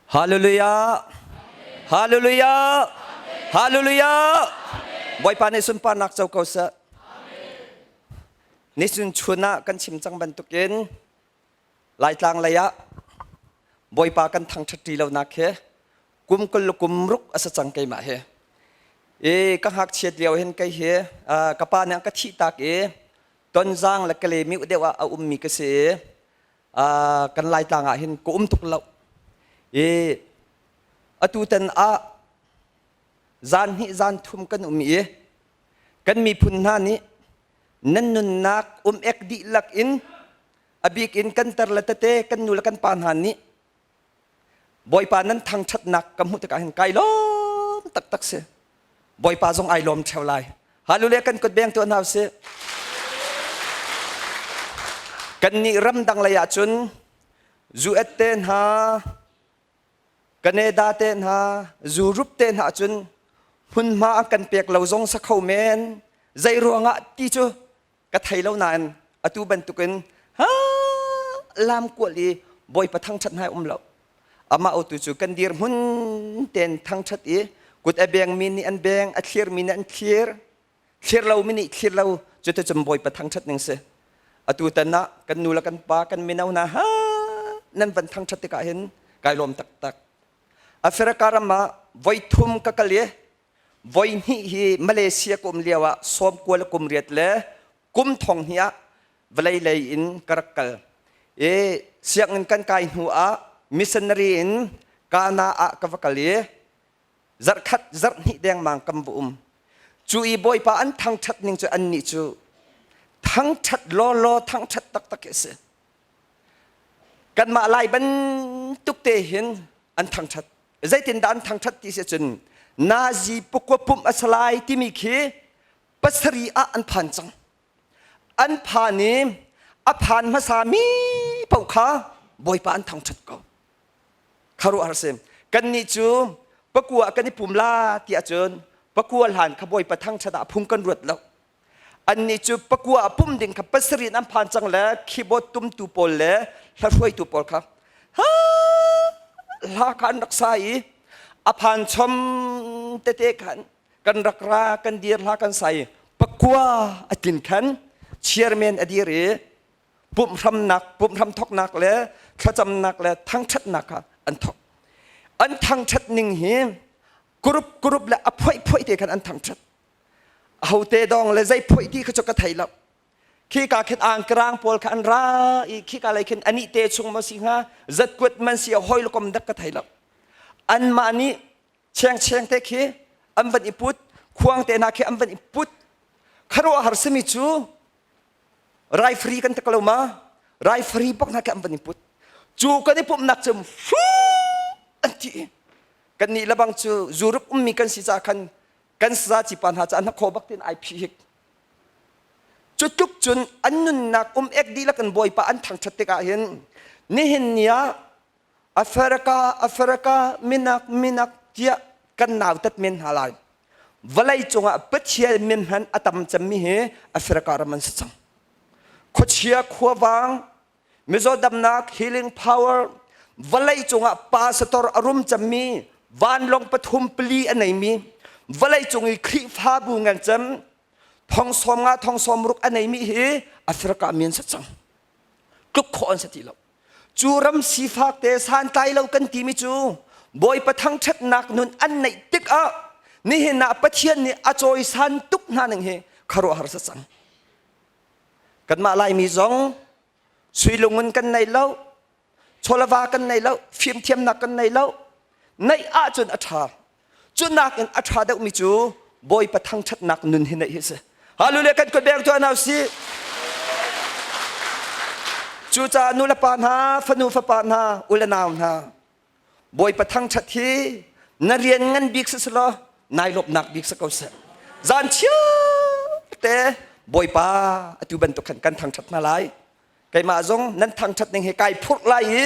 Hallelujah! Hallelujah! Hallelujah! Bawipa nih sunparnak co ko seh. Nichun chun ah kan chim cang bantukin Laitlang lei ah Bawipa kan thangṭhat ṭi lonak hi kum kul le kum ruk a si cang keimah hi. I ka ngakchiat lio hin kei hi ka pa nih a ka thih tak i Tonzang le Kalemiu deuh ah a ummi ka si i kan Laitlang ah hin ka um tuk lo. I atu tan ah zan hnih zan thum kan um i kan miphun hna nih nan nunnak um ek dihlak in a bik in kan tar le tete kan nu le kan pa hna nih Bawipa nan thangṭhatnak ka hmuh tikah hin kai lawm taktak si. Bawipa zong ai lawm ṭheo lai. Hallelujah kan kut beng tuah hna usih. Kannih ramdang lei ah cun US te hna, Canada te hna, Europe te hna cun hmunhma an kan pek lo zong sa kho men. Zei ruangah ti cu ka thei lo nain atu bantukin ha lam kual i bawipa thangṭhat hna um lo amah otu cu kan dirhmun ten thangṭhat i kut a bengmi nih an beng a thlirmi nih an thlir thlir lomi nih thlir lo cuticun bawipa thangṭhat ning si atu tan ah kan nu le kan pa kan mino hna ha nan van thangṭhat tikah hin kai lawm taktak Africa ram ah voi thum ka kal i voi hnih hi Malaysia ka um lio ah sawm kua le kum riat le kum thong hnih ah vawlei lei in ka rak kal i sianginn kan kai hnu ah missionary in Ghana ah ka va kal i zarhkhat zarhhnih dengmang kan va um cu i bawipa an thangṭhat ning cu annih cu thangṭhat lawlaw thangṭhat taktak hi a si kanmah lai bantuk te hin an thangṭhat zeitindah an thangṭhat ti si cun nazi pukua pumh a si lai timi khi pasari ah an phan cang an phan i a phan hmasa mi paoh kha bawipa an thangṭhat ko kharuahhar si kannih cu pakua kan i pum la ti ahcun pakua hlan kha bawipa thangṭhat ah phung kan ruat lo annih cu pakua ah pum ding kha pasarih an phan cang le keyboard tumtu pawl le hlahruaitu pawl kha hla kha an rak sa i a phan chom tete khan kan rak ra kan dir hla kan sa i pakua a tlin khan chairman a dir i pumhramnak pumhram thoknak le thlacamnak le thangṭhatnak kha an thok an thangṭhat ning hi kurup kurup le a phoih phoih te khan an thangṭhat ahote dong le zei phoih ti kha cu ka thei lo khi ka khin angkrang pawl kha an ra i khi ka lei khin ani te chung ma si hnga zatkuat man si hoi lokom dak ka thei lo anmah nih cheng cheng te khi an van i put khuang te hna khi an van i put kharuah har simi cu raifri kan tak lo ma raifri bak hna khi an van i put cu kan i pumhnak cu fu an ti kan nih lebang cu Europe ummi kan si ca khan kan saza cipa hna cu an kho bak tin ai phi hik cu tluk cun an nunnak um ek dihlak in bawipa an thangṭhat tikah hin nihin ni ah Africa Africa minak minak tiah kan nautat men hna lai vawlei cungah Pathian min hman a tam cemmi hi Africa ram an si cang khuachia khuavang Mizaw damnak healing power vawlei cungah pastor a rum cemmi vanlawng pathum pali a neimi vawlei cung i Khrihfabu ngan cem thong sawm nga thong sawm ruk a neimi hi Africa mi an si cang tluk khawh an si ti lo cu ram sifak te santlai lo kan timi cu Bawipa thangṭhatnak nun an neih tikah nihin ah Pathian nih a cawisan tuk hna ning hi khuaruahhar si cang Kanmah Laimi zong sui lungun kan nei lo, chawlava kan nei lo, fimthiamnak kan nei lo. Neih ahcun a ṭha. Cu nakin a ṭha deuhmi cu Bawipa thangṭhatnak nun hi neih hi si. Hallelujah kan kut beng tuah hna usih. Cucaah nu le pa hna, fanu fapa hna, u le nau hna, Bawipa thangṭhat hi na rian ngan bik si selaw nai lawmhnak bik si ko seh. Zan te Bawipa atu bantuk khan kan thangṭhat hna lai. Keimah zong nan thangṭhat ning hi kai phurh lai i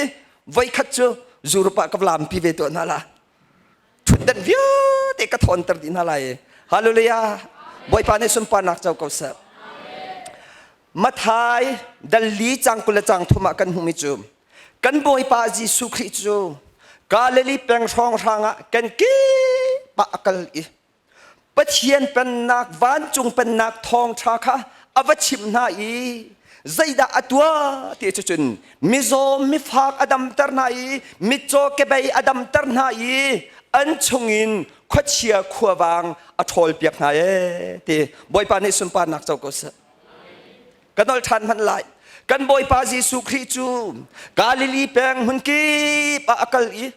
voikhat cu Europe ah ka lampi ve tuah hna la. Ṭhutdan vialte ka thawnter dih hna lai. Hallelujah. Bawipa nih sunparnak co ko seh. Mathai dal li cang 23 ah kan hmuhmi cu kan Bawipa Jesuh Khrih cu Galilee peng hrawnghrang ah kan kip ah a kal i Pathian pennak vancung pennak thawngṭha kha a va chimh hna i zeidah a tuah ti cu cun mizaw mifak a damter hna i mitcaw kebei a damter hna i an chungin khuachia khuavang a ṭhawlpiak hna ee ti Bawipa nih sunparnak co ko seh. Ka nolh ṭhan hmanh lai. Kan Bawipa Jesuh Khrih cu Galilee peng hmunkip ah a kal i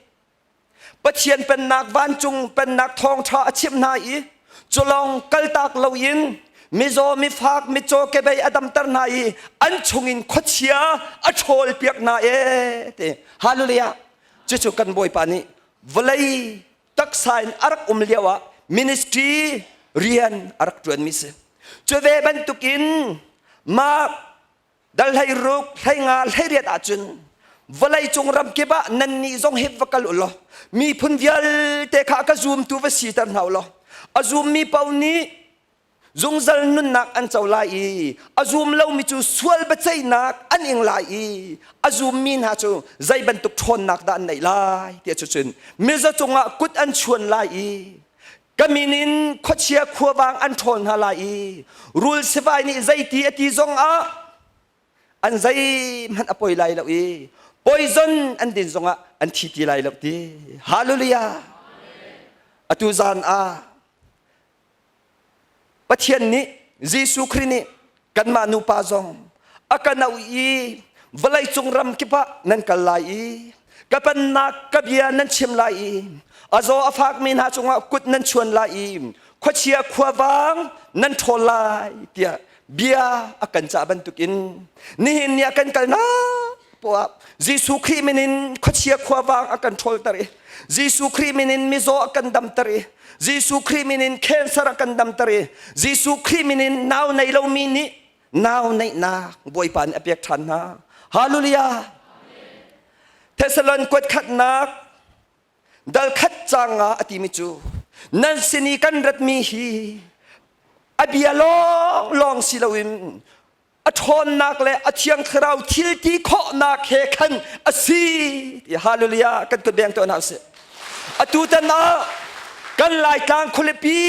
Pathian pennak vancung pennak thawngṭha a chimh hna i culawng kaltak loin mizaw mifak mitcaw kebei a damter hna i an chungin khuachia a ṭhawlpiak hna ee ti. Hallelujah. Cucu kan Bawipa nih vawlei taksa in a rak um lio ah ministry rian a rak ṭuanmi si. Cu ve bantukin Mark Dal 16, 15, 18 ahcun vawleicung ramkip ah nannih zong hi va kal u law miphun vialte kha ka zumtu va siter hna u law a zummi paoh nih zungzal nunnak an co lai i a zum lomi cu sual biaceihnak an ing lai i a zummi hna cu zei bantuk ṭhawnnak dah an neih lai tiah cucun miza cungah kut an chuan lai i Ka min in khuachia khuavang an ṭhawl hna lai i rul sivai nih zeiti a ti zongah an zeihmanh a poi lai lo i poison an din zongah an thi ti lai lo ti. Hallelujah! Atu zan ah Pathian nih Jesuh Khrih nih kanmah nupa zong a kan auh i vawleicung ram kip ah nan kal lai i ka pennak ka bia nan chim lai i a zaw a fakmi hna cungah kut nan chuan lai i khuachia khuavang nan ṭhawl lai tiah bia a kan cah bantukin nihin ni ah kan kalnak poah Jesuh Khrih min in khuachia khuavang a kan ṭhawlter i Jesuh Khrih min in mizaw a kan damter i Jesuh Khrih min in cancer a kan damter i Jesuh Khrih min in nau nei lomi nih nau neihnak Bawipa nih a pek ṭhan hna. Hallelujah! Thessalon kuat khatnak dal khat cang ah a timi cu nan sin i kan ratmi hi a bia lawng lawng si loin a ṭhawnnak le a thiang thlarau thil ti khawhnak he khan a si ti hallelujah kan kut beng tuah hna usih atu tan ah kan laitlang khualipi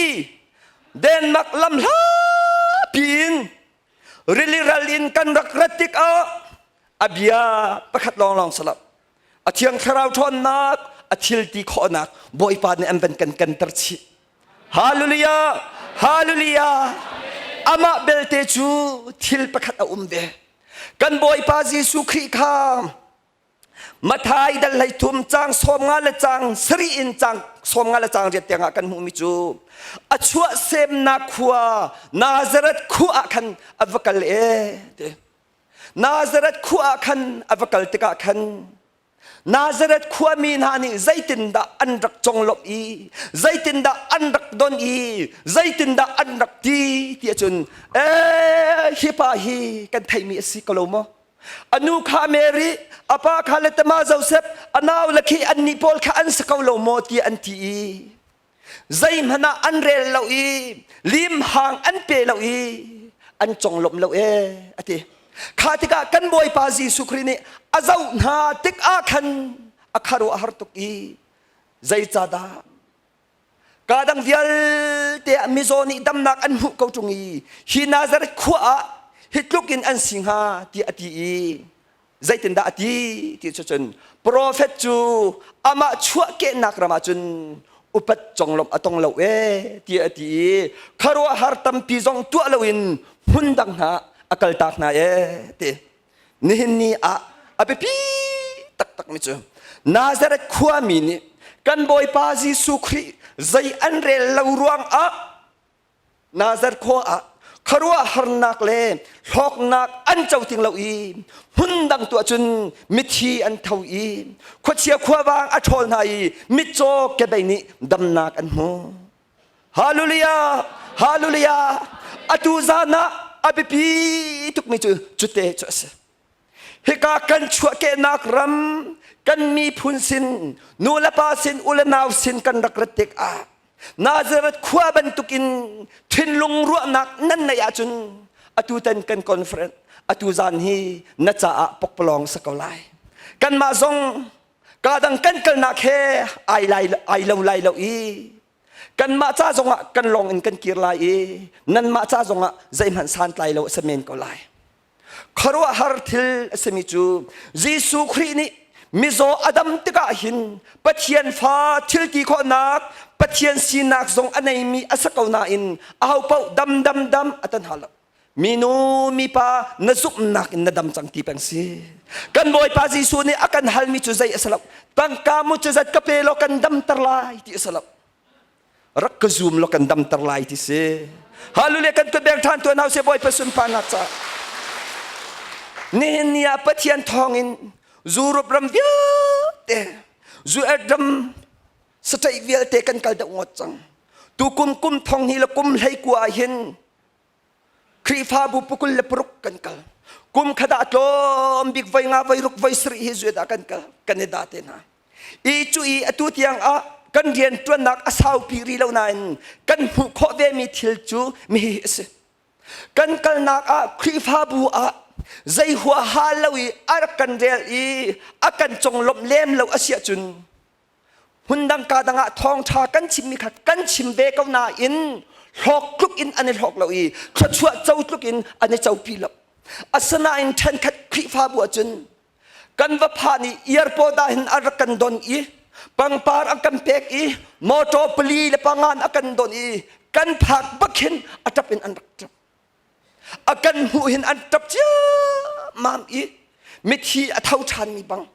Denmark lam hlapi in rili ral in kan rak rat tikah a bia pakhat lawnglawng salap a thiang thlarau ṭhawnnak a thil ti khawhnak bawipa nih an van kan kanter chih Hallelujah! Hallelujah! Amah belte cu thil pakhat a um ve. Kan Bawipa Jesuh Khrih kha Mathai dal hlei thum cang 50 le cang sarih in cang 50 le cang riat tiangah kan hmuhmi cu a chuah semnak khua Nazareth khua ah khan a va kal e ti. Nazareth khua ah khan a va kal tikah khan Nazareth khuami hna nih zeitindah an rak conglawmh i zeitindah an rak don i zeitindah an rak ti ti ahcun ee hi pa hi kan theihmi a si ko lo maw? A nu kha Mary, a pa kha Letama Joseph, a nau le khi annih pawl kha an si ko lo maw ti an ti i zeihmanh ah an rel lo i limhang an pe lo i an conglawmh lo ee a ti kha tikah kan bawipa Jesuh Khrih nih a zoh hna tikah khan a khuaruah har tuk i zeicahdah ka dang vialte ah mizaw nih damnak an hmuh ko ṭung i hi Nazareth khua ah hi tluk in an si hnga tiah a ti i Zeitindah a ti ti cu cun profet cu amah chuahkehnak ram ah cun upat conglawmh a tong lo ee tiah a ti i khuaruahhar tampi zong tuah loin hmun dang hna a kaltak hna ee ti. Nihin ni ah a biapi taktakmi cu Nazareth khuami nih kan Bawipa Jesuh Khrih zei an rel lo ruangah Nazareth khua ah khuaruahharnak le hlawknak an co ting lo i hmun dang tu ahcun mithi an tho i khuachia khuavang a ṭhawl hna i mitcaw kebei nih damnak an hmu. Hallelujah! Hallelujah! Atu zan ah a biapi tukmi cu cute cu a si. Hika kan chuahkehnak ram kan miphun sin nu le pa sin u le nau sin kan rak rat tikah Nazareth khua bantukin thinlung ruahnak nan neih ahcun atutan kan conference atu zan hi na caah pokpalawng sa ko lai. Kanmah zong Ka dang kan kalnak he ai lai ai lo lai lo i kanmah ca zongah kan lawng in kan kir lai i nanmah ca zongah zeihmanh santlai lo a si men ko lai. Khuaruahhar thil a simi cu Jesuh Khrih nih mizaw a dam tikah hin Pathian fa thil ti khawhnak Pathian sinak zong a neimi a si ko nain ahopaoh dam dam dam a tan hna lo. Minu mipa na zumhnak in na dam cang ti peng si. Kan Bawipa Jesuh nih a kan halmi cu zei a si lo. Tangka mu cu zat ka pe law kan damter lai ti a si lo. Rak ka zum law kan damter lai ti si. Hallelujah kan kut beng ṭhan tuan hau se Bawipa sunparnak ca. Nihin ni ah Pathian thawngin Europe ram vialte US ram state vialte kan kal deuh ngawt cang. Tukum kum thong hnih le kum hlei kua ah hin Khrihfabu pukul le paruk kan kal. Kum khat ah tlawm bik voi nga voi ruk voi sarih hi zuet ah kan kal kan i da te hna. I cu i atu tiang ah kan rian ṭuannak a saupi rih lo nain kan hmuh khawh vemi thil cu mihi a si. Kan kalnak ah Khrihfabu ah zei huaha lo i a rak kan rel i a kan conglawmh lem lo a si ahcun Hmundang ka dang ah thawngṭha kan chimmi kha kan chim ve ko nain hlawk tluk in an i hlawk lo i thluachuah co tluk in an i copi lo. Asinain ṭhenkhat Khrihfabu ahcun kan va phan i airport ah hin a rak kan don i pangpar an kan pek i motor pali le pangan a kan don i kan phak bak hin a ṭap in an rak ṭap. A kan hmuh hin an ṭap ciammam i mithi a tho ṭhanmi bang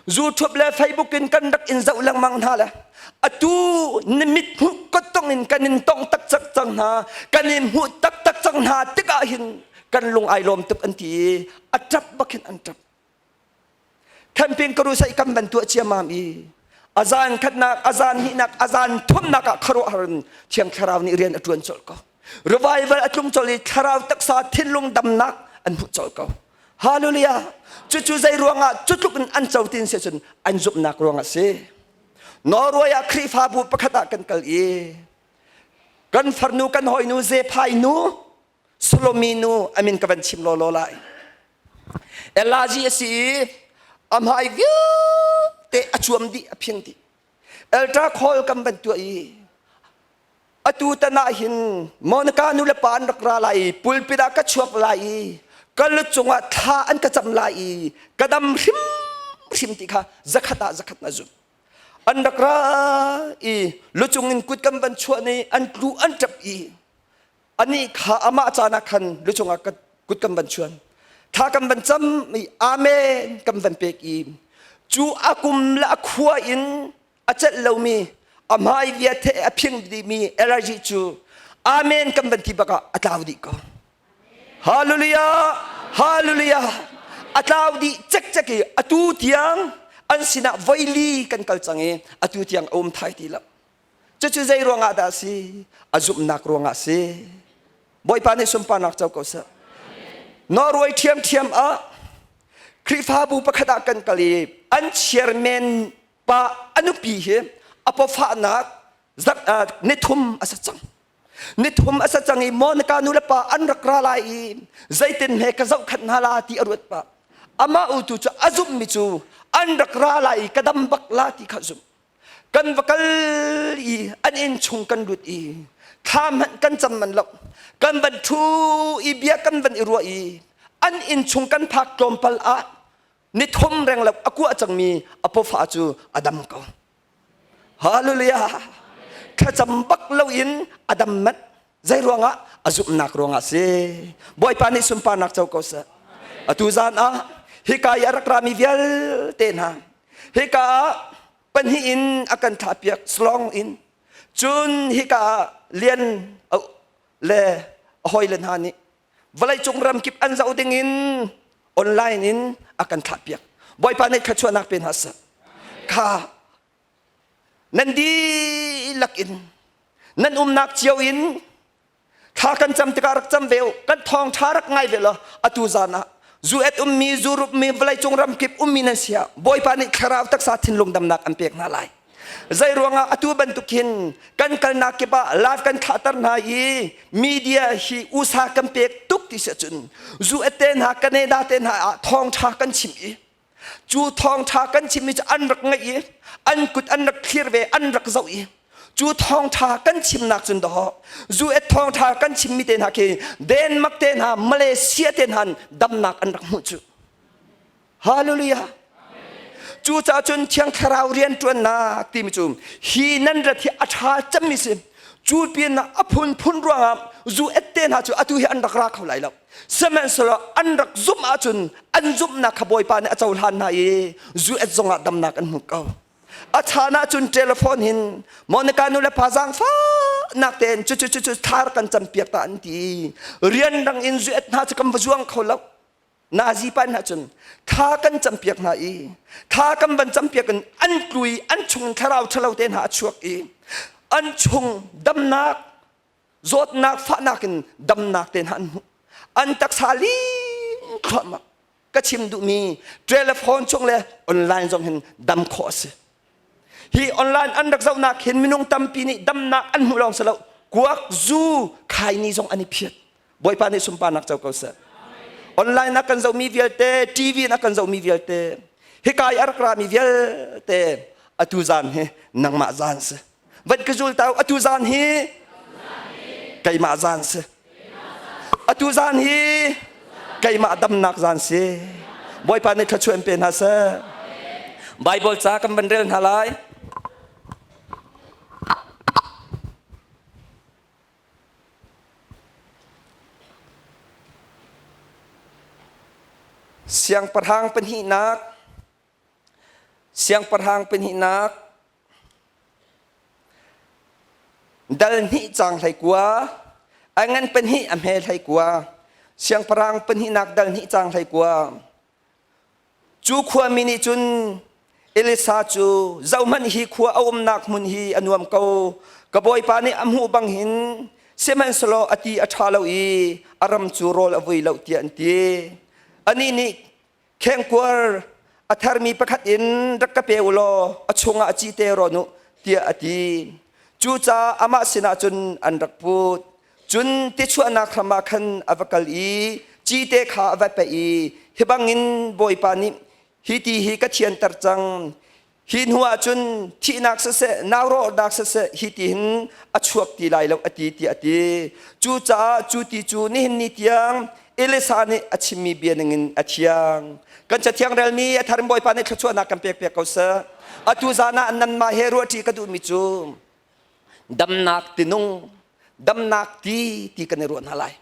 YouTube le Facebook in kan rak in zoh lengmang hna le atu na mit hmuh kottong in kan in tong taktak cang hna kan in hmuh taktak cang hna tikah hin kan lung ai lawm tuk an ti i a ṭap bak hin an ṭap camping karusai kan van tuah ciamam i azan khatnak azan hnihnak azan thumnak ah khuaruahhar in thiang thlarau nih rian a ṭuan colh ko revival a tlung colh i thlarau taksa thinlung damnak an hmuh colh ko Hallelujah! Cucu zei ruangah cutluk in an co tin si cun an zumhnak ruangah si. Norway ah Khrihfabu pakhat ah kan kal i kan farnu kan hawinu Zephai nu Salomi nu amin ka van chim law law lai. Elaji a si i a hmai vialte a cuam dih a phing dih. Elta call kan van tuah i atu tan ah hin Monica nu le pa an rak ra lai i pulpit ah ka chuak lai i ka lu cungah thla an ka cam lai i ka dam hrimhrim ti kha zakhat ah zakhat na zumh an rak ra i lucung in kut kan van chuah ni an tlu an ṭap i anih kha amah caan ah khan lucung ah kut kan van chuan thla kan van cam i amen kan van pek i cu a kum le a khua in a celh lomi a hmai vialte a phing dihmi allergy cu amen kan van ti bak ah a tlau dih ko hallelujah hallelujah a tlau dih cekcek i atu tiang an sinah voili kan kal cang i atu tiang a um thai ti lo cucu zei ruangah dah a si a zumhnak ruangah a si bawipa nih sunparnak co ko seh Norway ṭhiamṭhiam ah Khrihfabu pakhat ah kan kal i an chairman pa a nupi hi a pawfahnak nithum a sa cang nithum a sa cang i Monica nu le pa an rak ra lai i zeitin he ka zohkhat hna la ti a ruat pa amah utu cu a zumhmi cu an rak ra lai i ka dam bak la ti kha zumh kan va kal i an inn chung kan lut i thla hmanh kan cam man lo kan van thu i bia kan van i ruah i an inn chung kan phak tlawmpal ah nithum reng lo a kuah cangmi a pawfa cu a dam ko hallelujah thlacam bak loin a dam manh zei ruangah a zumhnak ruangah si bawipa nih sunparnak co ko seh atu zan ah hika i a rak rami vialte hna hika ah pahnih in a kan thlahpiak slong in cun hika ah lian le a hawile hna nih vawleicung ramkip an zoh ding in online in a kan thlahpiak bawipa nih thluachuahnak pe hna seh kha nan dihlak in nan umnak cio in thla kan cam tikah rak cam ve u kan thawng ṭha rak ngai ve law atu zan ah zu et ummi zu rupmi vawleicung ramkip ummi nan si ah bawipa nih thlarau taksa thinlung damnak an pek hna lai Zei ruangah atu bantuk hin kan kalnak kip ah live kan thlahter hna i media hi usa kan pek tuk ti si ahcun zu te hna Canada te hna ah thawngṭha kan chim i. Cu thawngṭha kan chimmi cu an rak ngaih i an kut an rak thlir ve, an rak zoh i cu thawngṭha kan chimnak cun dawh US thawngṭha kan chimmi te hna khi Denmark te hna Malaysia te hna damnak an rak hmuh cu. Hallelujah. Cucaah cun Thiang Thlarau rianṭuannak timi cu hi nan rat hi a ṭha cemmi si. Cu pin ah a phunphun ruangah zu et te hna cu atu hi an rak ra kho lai lo. Sihmanhsehlaw an rak zumh ahcun an zumhnak kha Bawipa nih a cohlan hna i zu et zongah damnak an hmu ko. A chan ahcun telephone hin Monica nu le pa zaangfahnak tein cu cu cu cu thar kan campiak ta an ti. Rianrang in zu et hna cu kan va zuang kho lo. Nazi pa hna cun thla kan campiak hna i thla kan van campiak in an tlu i an chung thlarau ṭhalo te hna a chuak i an chung damnak zawtnak fahnak in damnak te hna an hmuh an taksa lim thluahmah ka chim duhmi telephone chung le online zong hin dam khawh a si hi online an rak zohnak hin minung tampi nih damnak an hmuh lawng si lo kuak zu khaini zong an i phiat Bawipa nih sunparnak co ko seh. Online ah kan zohmi vialte, TV in a kan zohmi vialte, hika i a rak rami vialte, atu zan hi nangmah zan si. Van ka zul tau, atu zan hi keimah zan si. Atu zan hi keimah damnak zan si. Bawipa nih thluachuah in pe hna seh. Bible ca kan van rel hna lai. Siangpahrang pahnihnak Siangpahrang pahnihnak dal hnih cang 19 a ngan pahnih a hme 19 Siangpahrang pahnihnak dal hnih cang 19 Cu khuami nih cun Elisa cu zohhmanh hi khua a umnak hmun hi a nuam ko ka bawipa nih a hmuh bang hin sihmanhsehlaw a ti a ṭha lo i a ram cu rawl a vui lo tiah an ti. Anih nih khengkuar a tharmi pakhat in rak ka pe u law a chungah a cite rawn u tiah a ti. Cucaah amah sinah cun an rak put. Cun tichuahnak hram ah khan a va kal i cite kha a va paih i hi bangin Bawipa nih hi ti hi ka thianter cang. Hi hnuah cun thihnak siseh, naurawhnak siseh hi ti hin a chuak ti lai lo a ti tiah a ti. Cucaah cu ti cu nihin ni tiang Elisa nih a chimmi bia ningin a thiang. Kan cathiang relmi a thar in Bawipa nih thluachuahnak kan pek piak ko seh. Atu zan ah nanmah he ruahṭi ka duhmi cu damnak tinung damnak ti ti kan i ruah hna lai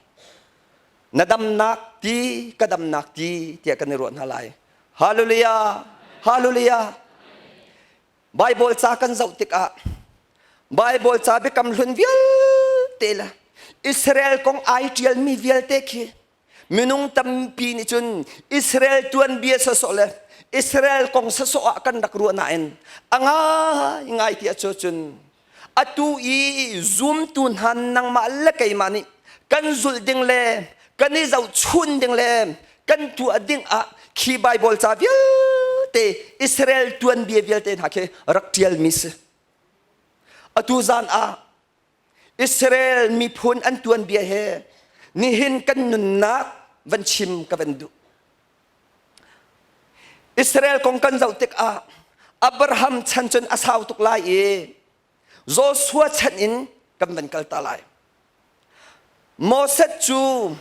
na damnak ti ka damnak ti tiah kan i ruah hna lai hallelujah hallelujah Bible ca kan zoh tikah Bible ca biakam hlun vialte le Israel kong ai ṭialmi vialte khi Minung tampi nih cun Israel tuanbia sawsawh le Israel kong sawsawh ah kan rak ruah nain a ngaingai ti ah cun atu i zumtu hna nangmah le keimah nih kan zulh ding le kan i zohchun ding le kan tuah ding ah khi Bible ca vialte Israel tuanbia vialte hna khi rak ṭialmi si. Atu zan ah Israel miphun an tuanbia he nihin kan nunnak van chim ka van duh. Israel kong kan zoh tikah Abraham chan cun a sau tuk lai i Joshua chan in kan van kal ta lai. Moses cu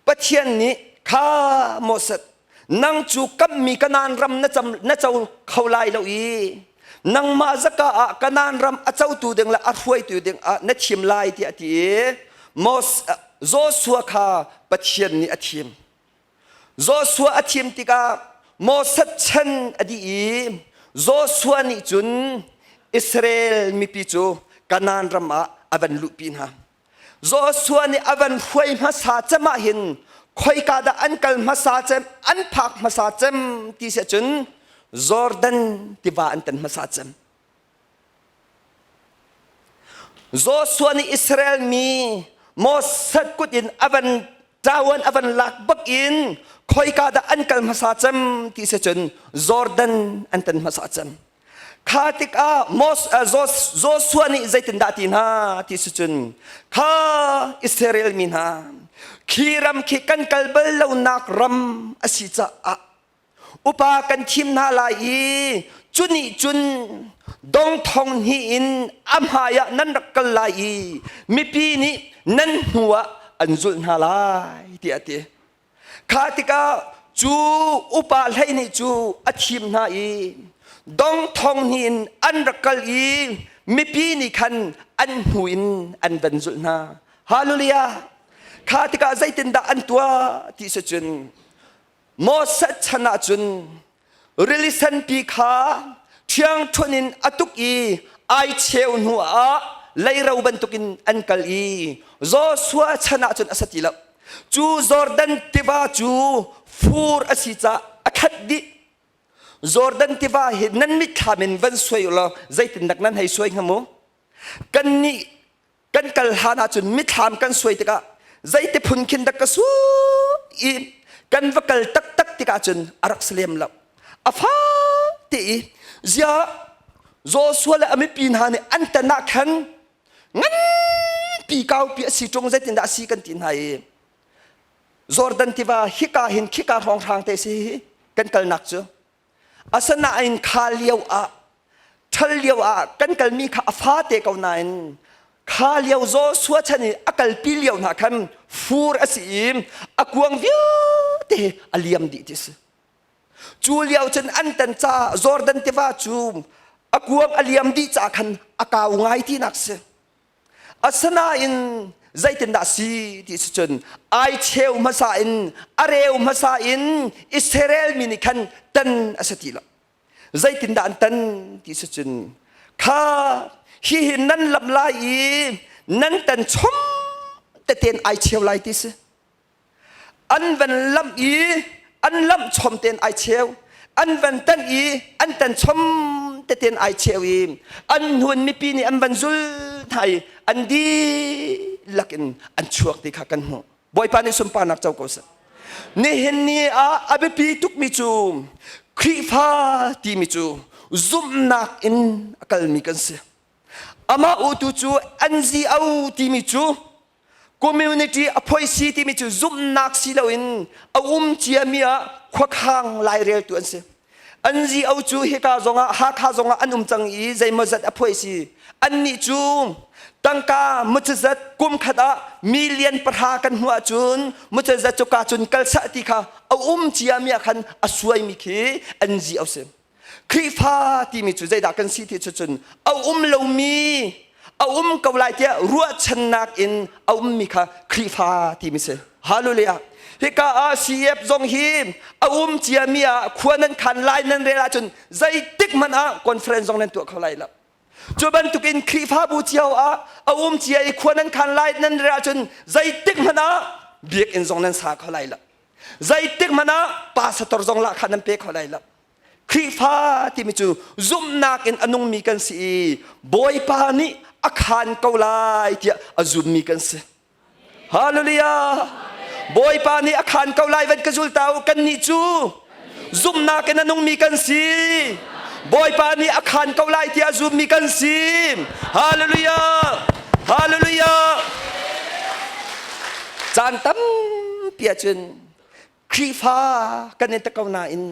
Pathian nih kha Moses nang cu kammi Kanaan ram na, cam, na co kho lai lo i nangmah zaka ah Kanaan ram a cotu ding le a hruaitu ding ah na thim lai tiah a ti i Moses, Joshua kha Pathian nih a thim. Joshua a thim tikah Moses chan a dih i Joshua nih cun Israel mipi cu Kanaan ram ah a van luhpi hna. Joshua nih a van hruai hmasa cem ah hin khoika dah an kal hmasa cem an phak hmasa cem ti si cun Jordan tiva an tan hmasa cem. Joshua nih Israel mi Moses kut in a van ṭawan a van lak bak in khoika dah an kal hmasa cem ti si cun Jordan an tan hmasa cem. Kha tikah Joshua nih zeitindah ti hna ti si cun kha Israel mi hna khi ram khi kan kal bal lonak ram a si caah Upa kan thim hna lai i cu nih cun dong thong hnih in a hmaiah nan rak kal lai i mipi nih nan hnuah an zulh hna lai tiah a ti. Kha tikah cu upa hlei nih cu a thim hna i dong thong hnih in an rak kal i mipi nih khan an hnu in an van zulh hna. Hallelujah! Kha tikah zeitindah an tuah ti si cun Moses chan ah cun rili senpi kha ṭhiangṭhunh in a tuk i ai cheu hnu ah leiro bantukin an kal i Joshua chan ah cun a si ti lo. Cu Jordan tiva cu fur a si caah a khat dih. Jordan tiva hi nan mitthlam in van suai u law zeitindak nan hei suai hnga mu? Kannih kan kal hlan ahcun mithlam kan suai tikah zeiti phun khin dak ka su i kan va kal taktak tikah cun a rak si lem lo a fa te i zia Joshua le a mipi hna nih an tan ah khan nganpi kaupi a si ṭung zeitindah a si kan ti hna i Jordan tiva hika hin khika hrawnghrang te si hi kan kalnak cu Asinain kha lio ah ṭhal lio ah kan kalmi kha a fate ko nain kha lio Joshua chan i a kalpi lio hna khan fur a si i a kuang vialte a liam dih ti si. Cu lio cun an tan caah Jordan tiva cu a kuang a liam dih caah khan a kau ngai tinak si. Asinain zeitindah si ti si cun ai cheu hmasa in a reu hmasa in Israel mi nih khan tan a si ti lo. Zeitindah an tan ti si cun kha hihi nan lam lai i nan tan chom teten ai cheu lai ti si. An van lamh i an lamh chom tein ai cheu. An van tan i an tan chom teten ai cheu i an hnun mipi nih an van zul hna i an dihlak in an chuak ti kha kan hmuh. Bawipa nih sunparnak co ko seh. Nihin ni ah a biapi tukmi cu Khrihfa timi cu zumhnak in a kalmi kan si. Amah utu cu NGO timi cu Community a phoisi timi cu zumhnak si loin a um ciami ah khuakhang laireltu an si. NGO cu hika zongah Hakha zongah an um cang i zeimawzat a phoisi. Annih cu tangka mucazat kum khat ah million pahra kan hmuh ahcun mucazat cu ka cun kal sah ti kha a um ciami ah khan a suaimi khi NGO si. Khrihfa timi cu zeidah kan si ti cu cun a um lomi a um ko lai tiah ruahchannak in a ummi kha Khrihfa timi si. Hallelujah. Hika ah CF zong hi a um ciami ah khua nan khan lai nan rel ahcun zeitik hmanh ah conference zong nan tuah kho lai lo. Cu bantukin Khrihfabu cio ah a um cia i khua nan khan lai nan rel ahcun zeitik hmanh ah biakinn zong nan sa kho lai lo. Zeitik hmanh ah pastor zong lahkhah nan pe kho lai lo. Khrihfa timi cu zumhnak in a nungmi kan si i Bawipa nih a khaan ko lai tiah a zummi kan si. Hallelujah! Bawipa nih a khaan ko lai van ka zul ta u kannih cu zumhnak in a nungmi kan si. Bawipa nih a khaan ko lai tiah a zummi kan si. Hallelujah! Hallelujah! Caan tampi ahcun Khrihfa kan in ko nain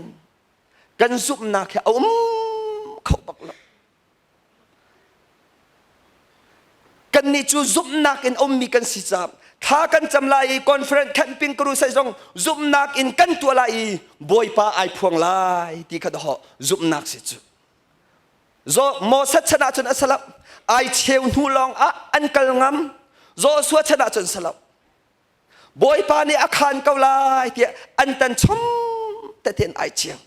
kan zumhnak hi a um kho bak lo. Kannih cu zumhnak in ummi kan si caah thla kan cam lai i conference camping crusade zong zumhnak in kan tuah lai i Bawipa ai phuang lai ti kha dawh zumhnak si cu. Zo Moses chan ahcun a salap ai cheu hnu lawng ah an kal ngam Joshua chan ahcun salap Bawipa nih a khaan ko lai tiah an tan chom tein ai chiang.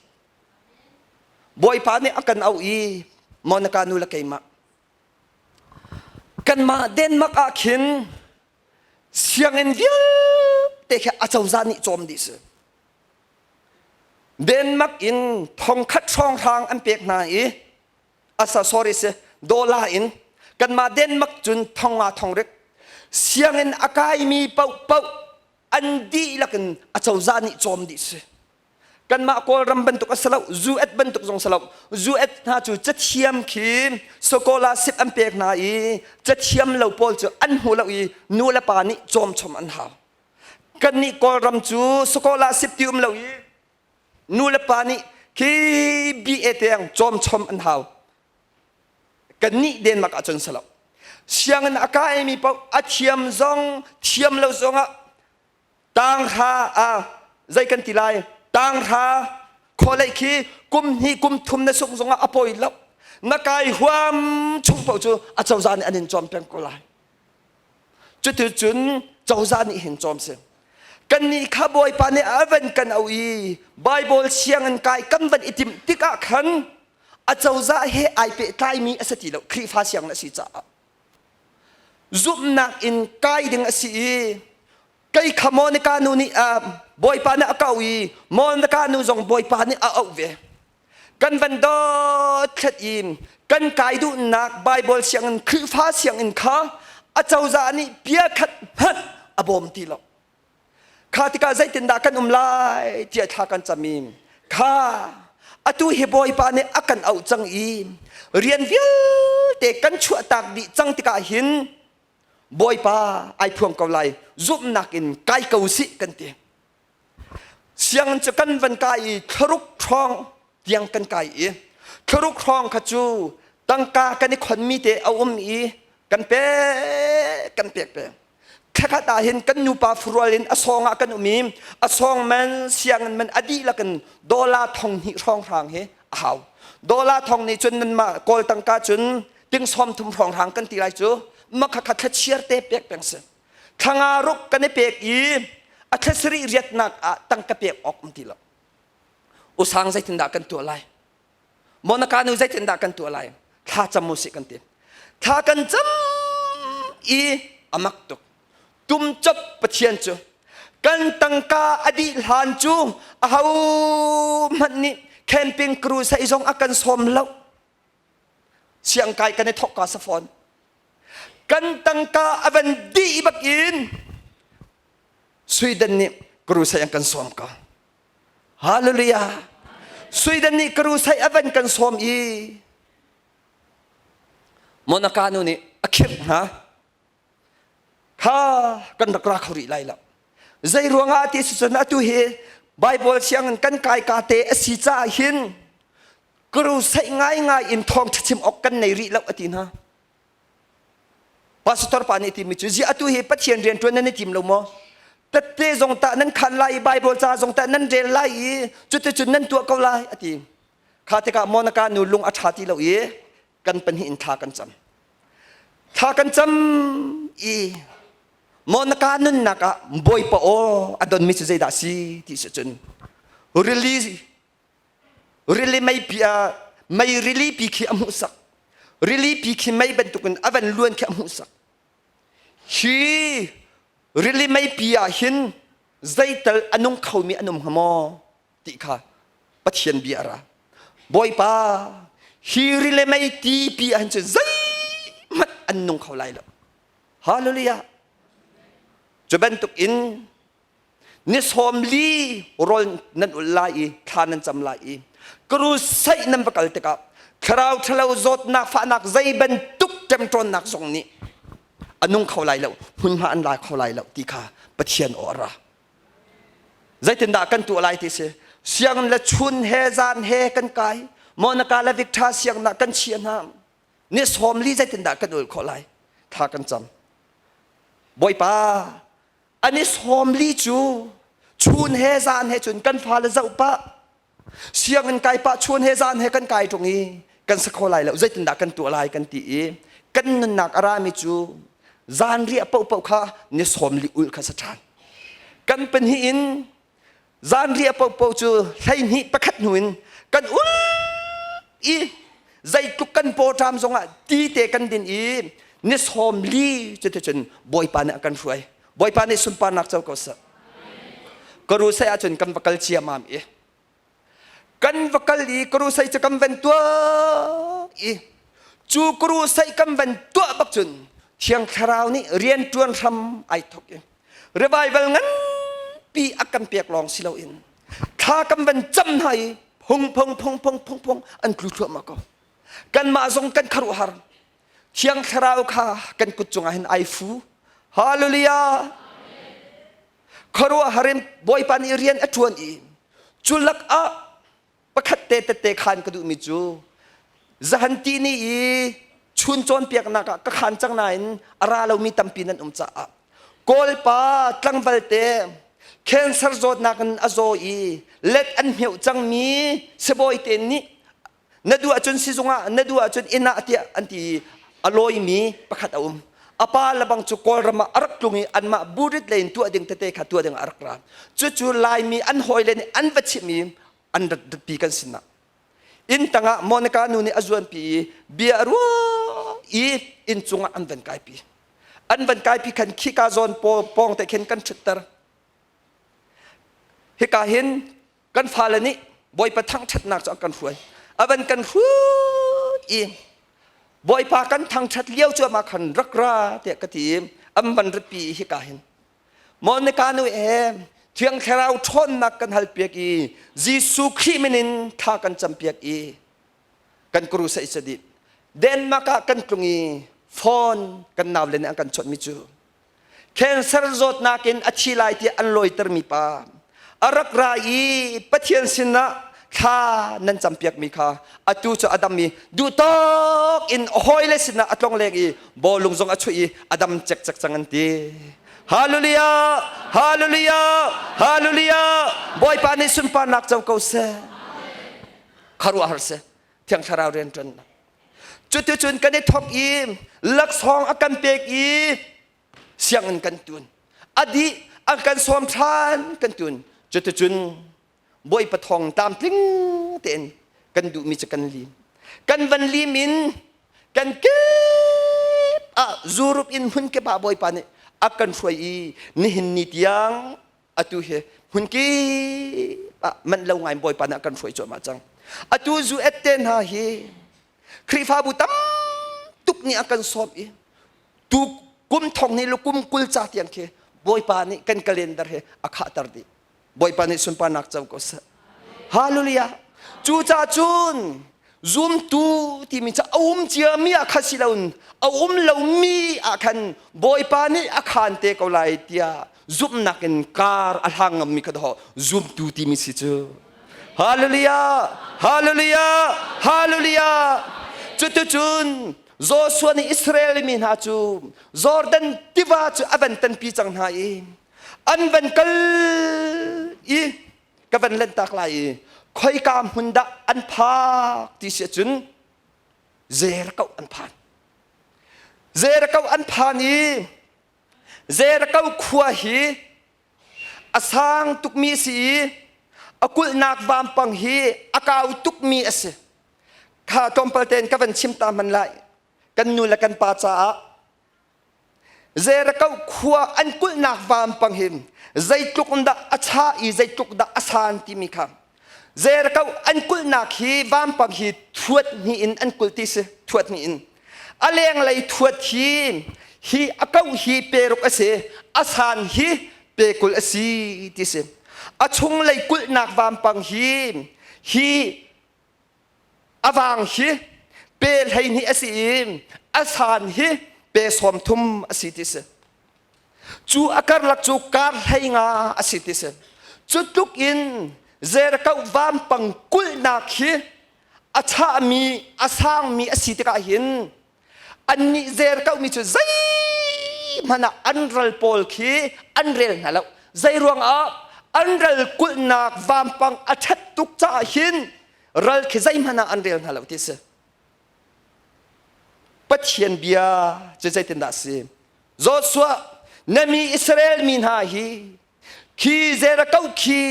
Bawipa nih a kan auh i Monica nu le keimah kanmah Denmark ah khin sianginn vialte khi acozah nih cawm dih si. Denmark in thongkhat hrawnghrang an pek hna i asa sorry si dollar in kanmah Denmark cun thonga thongrik sianginn a kaimi paohpaoh an dihlak in acozah nih cawm dih si kanmah Kawlram bantuk a si lo US bantuk zong si lo US hna cu cathiam khi scholarship an pek hna i cathiam lo pawl cu an hmu lo i nu le pa nih cawm chom an hau kannih Kawlram cu scholarship ti um lo i. Nu le pa nih khi BA tiang cawmchom an hau. Kannih Denmark ahcun si lo. Sianginn a kaimi paoh a thiam zong thiam lo zongah tanghra ah zei kan ti lai tanghra khualei khi kum hnih kum thum na sungh zongah a pawi lo. Na kai huam chung paoh cu a cozah nih an in cawm peng ko lai. Cuticun cozah nih hin cawm si. Kannih kha Bawipa nih a van kan auh i Baibal sianginn kai kan van i timh tikah khan a cozah he ai pehtlaimi a si ti lo Khrihfa sianginn a si caah. Zumhnak in kai ding a si i kei kha Monica nu nih Bawipa nih a ka auh i Monica nu zong Bawipa nih a auh ve. Kan van dothlat i kan kai duhnak Baibal sianginn Khrihfa sianginn kha a cozah nih bia khat hmanh a bawm ti lo. Kha tikah zeitindah kan um lai tiah thla kan cam i kha atu hi Bawipa nih a kan auh cang i rian vialte kan chuahtak dih cang tikah hin Bawipa ai phuang ko lai zumhnak in kai ko sih kan ti. Sianginn cu kan van kai i thlaruk hrawng tiang kan kai i thlaruk hrawng kha cu tangka kan i khonmi te a um i kan pek kan pek peng. Thlakhat ah hin kan nupa furual in a sawng ah kan um i a sawng man sianginn man a dihlak in dollar thong hnih hrawng hrang hi a hau. Dollar thong nih cun nanmah Kawl tangka cun ting sawm thum hrawng hrang kan ti lai cu makhakha thlachiar te pek peng si. Thlanga ruk kan i pek i a thlasarih riatnak ah tangka pek awk um ti lo. Usang zeitindah kan tuah lai? Monaka nu zeitindah kan tuah lai? Thla cam u sih kan ti. Thla kan cam i a mak tuk. Tum cop Pathian cu kan tangka a dih hlan cu aho hmanh nih camping crew sei zong a kan sawm lo. Siangkai kan i thawk ka sa fawn. Kan tangka a van dih bak in Sweden nih crusade an kan sawm ko. Hallelujah. Sweden nih crusade a van kan sawm i Monaka nu nih a khirh hna. Kha kan rak ra kho rih lai lo. Zei ruangah ti si cun atu hi Bible sianginn kan kai ka te a si caah hin crusade ngaingai in thawngṭha chim awk kan nei rih lo a ti hna. Pastor pa nih timi cu ziah atu hi Pathian rian ṭuan nan i tim lo maw? Tette zong tah nan khan lai i Bible ca zong tah nan rel lai i cuticun nan tuah ko lai a ti. Kha tikah Monica nu lung a ṭha ti lo i kan pahnih in thla kan cam. Thla kan cam i Monica nunnak ah Bawipa aw a donmi cu zeidah a si ti si cun rili Rili meipi ah mei rili pi khi a hmuhsak. Rili pi khi mei bantukin a van luan khi a hmuhsak. Hi rili meipi ah hin zeital a nung khomi an um hnga maw ti kha Pathian bia a ra. Bawipa, hi rili mei ti pi ah hin cun zeihmanh an nung kho lai lo. Hallelujah. Cu bantuk in Ni 40 rawl nan ulh lai i thla nan cam lai i crusade nan va kal tikah thlarau ṭhalo zawtnak fahnak zei bantuk ṭemṭawnnak zong nih a nung kho lai lo hmunhma an la kho lai lo ti kha Pathian aw a ra. Zeitindah kan tuah lai ti si sianginn le chun he zan he kan kai Monica le Victor sianginn ah kan chia hna ni 40 zeitindah kan ul khawh lai thla kan cam Bawipa An i 40 cu chun he zan he cun kan fale zoh pah sianginn kai pah chun he zan he kan kai ṭung i kan sa kho lai lo zeitindah kan tuah lai kan ti i kan nunnak a rami cu zan riah paohpaoh kha ni 40 ulh kha sa ṭhan kan pahnih in Zan riah paohpaoh cu 12 pakhat hnu in kan ul i zeitluk kan pawṭam zongah ti te kan din i ni 40 cuticun Bawipa nih a kan hruai. Bawipa nih sunparnak co ko seh. Karusai ahcun kan va kal ciamam i kan va kal i karusai cu kan van tuah i cu karusai kan van tuah bak cun Thiang Thlarau nih rian ṭuan hram ai thok i revival nganpi a kan pek lawng si loin thla kan van cam hna i phung phung phung phung phung phung an tlu thluahmah ko kanmah zong kan kharuahhar thiang thlarau kha kan kut cungah hin ai fu hallelujah khuaruahhar in bawipa nih rian a ṭuan i. Cu lakah pakhat te tette khan ka duhmi cu zahan ti ni i chun cawnpiaknak ah ka khan cang nain a ra lomi tampi nan um caah Kawlpa tlangval te cancer zawtnak in a zaw i let an hmeuh cangmi sibawi te nih na duh ahcun sizung ah na duh ahcun inn ah tiah an ti i a lawimi pakhat a um. A pa lebang cu Kawlram ah a rak tlung i anmah burit lei in tuah ding tete kha tuah ding ah a rak ra. Cucu Laimi an hawile nih an va chimh i an rat pi kan sinah. Inn tangah Monica nu nih a zuanpi i bia a ruah i inn cungah an van kaipi. An van kaipi khan khika zawn pawng te khin kan ṭhutter. Hika hin kan fale nih Bawipa thangṭhatnak cu an kan hruai. A van kan hruai i Bawipa kan thangṭhat lio cu amah khan rak ra tiah ka ti i an van ratpi i hika hin Monica nu he Thiang Thlarau ṭhawnnak kan halpiak i Jesuh Khrih min in thla kan campiak i kan crusade sa dih. Denmark ah kan tlung i phone kan naule nih an kan chawnhmi cu cancer zawtnak in a thi lai tiah an lawitermi pa a rak ra i Pathian sinah thla nan campiakmi kha atu cu a dam i duhtawk in a hawile sinah a tlong leng i bawlung zong a chuih i a dam cekcek cang an ti. Hallelujah! Hallelujah! Hallelujah! Bawipa nih sunparnak co ko seh. Kharuahhar seh. Thiang Thlarau rianṭuannak. Cuticun kan i thawk i laksawng a kan pek i sianginn kan tun. A dih an kan sawm ṭhan kan tun. Cuticun Bawipa thawng tlamtling tein kan duhmi cu kan lim. Kan van lim in kan kip ah Europe in hmun kip ah Bawipa nih a kan hruai i nihin ni tiang atu hi hmun kip ah manh lo ngai Bawipa nih a kan hruai cuahmah cang. Atu zu et te hna hi Khrihfabu tam tuk nih a kan sawm i tu kum thong ni le kum 20 ca tiang khi Bawipa nih kan calendar hi a khahter dih. Bawipa nih sunparnak co ko seh. Hallelujah. Cucaah cun zumtu timi cu a um ciami ah khan si loin a um lomi ah khan Bawipa nih a khaan te ko lai tiah zumhnak in kar a hlang ngammi kha daw zumtu timi si cu. Hallelujah! Hallelujah! Hallelujah! Cuticun Joshua nih Israel mi hna cu Jordan tiva cu a van tanpi cang hna i an van kal i ka van lanhtak lai i khoika hmun dah an phak ti si ahcun Jericho an phan. Jericho an phan i Jericho khua hi a sang tukmi a si i a kulhnak vampang hi a kau tukmi a si. Kha tlawmpal tein ka van chim ta hman lai. Kan nu le kan pa caah Jericho khua an kulhnak vampang hi zeitluk in dah a chah i zeitluk dah a san timi kha Jericho an kulhnak hi vampang hi thuat hnih in an kulh ti si thuat hnih in a lenglei thuat hi hi a kauh hi peruk a si a san hi pe 20 a si ti si a chunglei kulhnak vampang hi hi A vang hi pe 12 a si i a san hi pe 30 a si ti si. Cu a karlak cu kar 15 a si ti si. Cu tluk in Jericho vampang kulhnak hi a chahmi a sangmi a si tikah hin annih Jericho mi cu zeihmanh ah an ral pawl khi an rel hna lo. Zei ruangah an ral kulhnak vampang a ṭhat tuk caah hin ral khi zeihmanh ah an rel hna lo ti si. Pathian bia cu zeitindah a si? Joshua, na mi Israel mi hna hi khi Jericho khi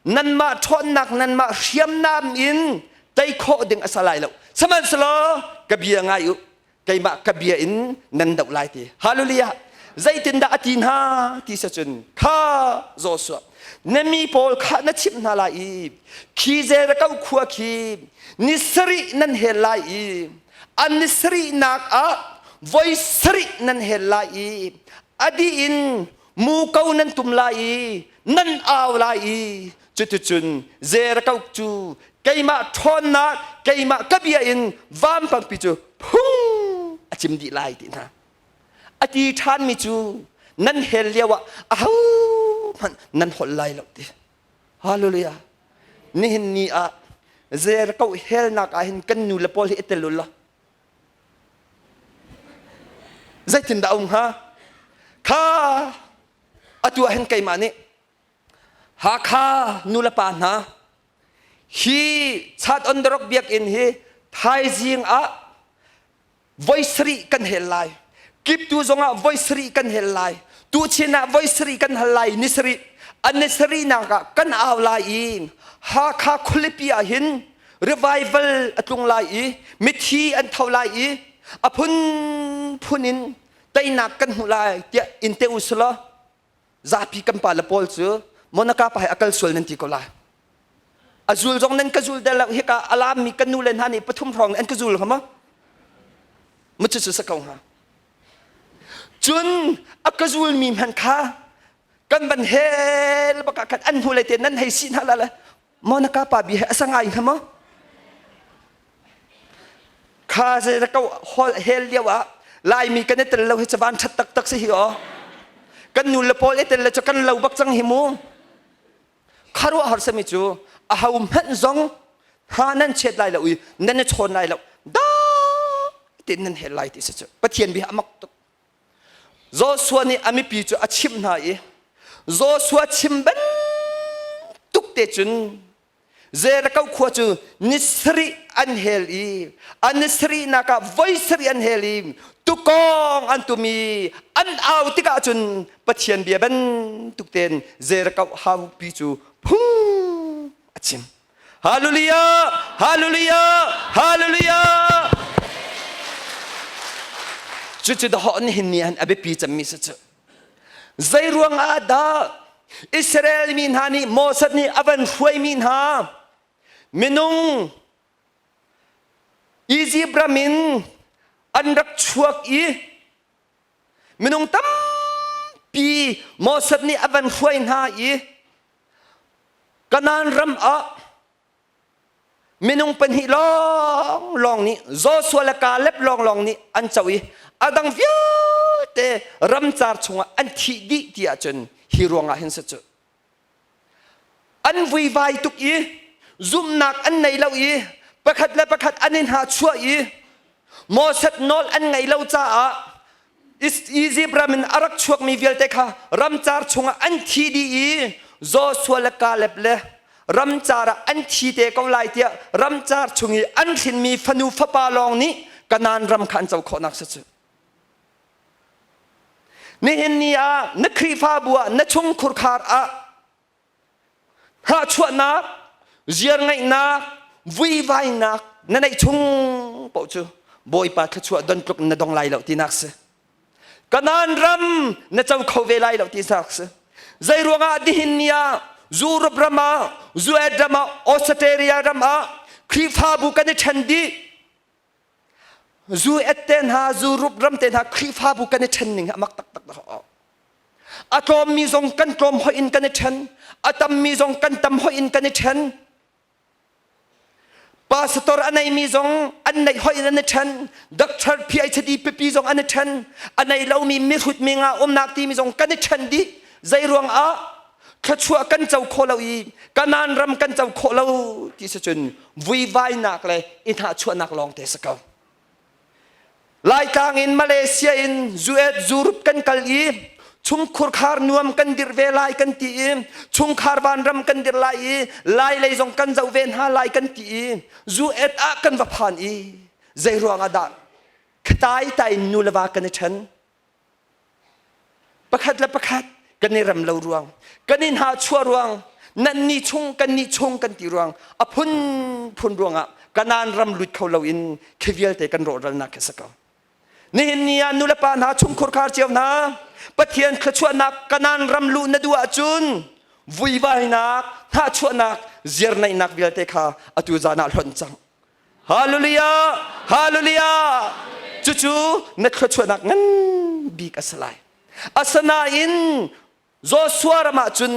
nanmah ṭhawnnak nanmah hriamnam in tei khawh ding a si lai lo. Sihmanhsehlaw ka bia ngai u, keimah ka bia in nan doh lai ti. Hallelujah. Zeitindah a ti hna ti si cun kha Joshua na mi pawl kha na chimh hna lai i khi Jericho khua khi ni sarih nan hel lai i an ni sarihnak ah voi sarih nan hel lai i a dih in muko nan tum lai i nan au lai i cuticun Jericho cu keimah ṭhawnnak keimah ka bia in vampangpi cu phung a cim dih lai ti hna a ti ṭhanmi cu nan hel lio ah ahohmanh nan holh lai lo ti hallelujah. Nihin ni ah Jericho helnak ah hin kan nu le pawl hi i tel u law zeitindah a um hnga? Kha atu ah hin keimah nih Hakha nu le pa hna hi Chat on the Rock biakinn hi thaizing ah voi sarih kan hel lai. Kiptu zongah voi sarih kan hel lai. Tuchin ah voi sarih kan hal lai ni sarih. An ni sarihnak ah kan au lai i Hakha khualipi ah hin revival a tlung lai i mithi an tho lai i a phunphun in teinak kan hmu lai tiah in te u sulaw zapi kan pa le pawl cu Monica pa he a kal sual nan ti ko lai. A zul zong nan ka zul del lo hika alam mi kan nu le hna nih pathum hrawng an ka zul hnga ma? Mu cu cu sa ko hnga. Cun a ka zul mi hmanh kha kan van hel bak ah khan an hnu le te nan hei si hna la le Monica pa bi he a sa ngai hnga maw? Kha se ko hol hel lio ah Laimi kan i tel lo hi cu van ṭhat taktak si hi aw. Kan nu le pawl i tel le cu kan lo bak cang hi mu. Kharuah har sami cu a ho hmanh zong ha nan chet lai lo i nan i chawn lai lo da tin nan hel lai ti si cu Pathian bia a mak tuk. Joshua nih a mipi cu a chimh hna i Joshua chim bantuk te cun Jericho khua cu ni sarih an hel i an ni sarihnak ah voi sarih an hel i tukawng an tum i an au tikah cun Pathian bia bantuk tein Jericho haupi cu phung a chim. Hallelujah! Hallelujah! Hallelujah! Cucu dahawh nihin ni han a biapi cemmi si cu. Zei ruang ah dah Israel mi hna nih Moses nih a van hruaimi hna minung Egypt ram in an rak chuak i minung tampi Moses nih a van hruai hna i Kanaan ram ah Minung pahnih lawnglawng nih Joshua le Kaleb lawnglawng nih an co i a dang vialte ramcar chungah an thih dih ti ahcun hi ruangah hin si cu. An vuivai tuk i zumhnak an nei lo i pakhat le pakhat an i hna chuah i Moses nawl an ngaih lo caah Egypt ram in a rak chuakmi vialte kha ramcar chungah an thi dih i Joshua le Kaleb le ramcar ah an thi te ko lai tiah ramcar chung i an hrinmi fanu fapa lawng nih Kanaan ram kha an co khawhnak si cu. Nihin ni ah na Khrihfabu ah na chungkhurkhar ah Hnahchuahnak, ziarngeihnak, vuivainak na neih chung paoh cu Bawipa thluachuah don tluk na dong lai lo tinak si. Kanaan ram na co kho ve lai lo tinak si. Zei ruangah nihin ni ah Europe ram ah, US ram ah, Australia ram ah Khrihfabu kan i ṭhen dih. Zu et te hna, Europe ram te hna Khrihfabu kan i ṭhen ning hi a mak taktak dah. A tlawmmi zong kan tlawm hoih in kan i ṭhen. A tammi zong kan tam hoih in kan i ṭhen. Pastor a neimi zong an neih hoih in an i ṭhen. Doctor PhD pipi zong an i ṭhen. A nei lomi mihrut mi nga umnak timi zong kan i ṭhen dih. Zei ruang ah thluachuah kan co khawh lo i Kanaan ram kan co khawh lo ti si cun vuivainak le i hnahchuahnak lawng te si ko. Laitlang in Malaysia in US Europe kan kal i chungkhur khar nuam kan dirh ve lai kan ti i chungkhar vanram kan dirh lai i lai lei zong kan zoh ve hna lai kan ti i US ah kan va phan i zei ruang ah dah khatai tai in nu le va kan i ṭhen Pakhat le pakhat kan i rem lo ruang, kan i hnahchuah ruang, nan nih chung kan nih chung kan ti ruang, a phunphun ruangah Kanaan ram lut kho loin khi vialte kan rawhralnak khi si ko. Nihin ni ah nulepa hna chungkhur khar cio hna, Pathian thluachuahnak Kanaan ram luh na duh ahcun vuivainak, hnahchuahnak, ziarnaihnak vialte kha atu zan ah hlonh cang. Hallelujah! Hallelujah! Cucu na thluachuahnak ngan bik a si lai. Asinain Joshua ram ah cun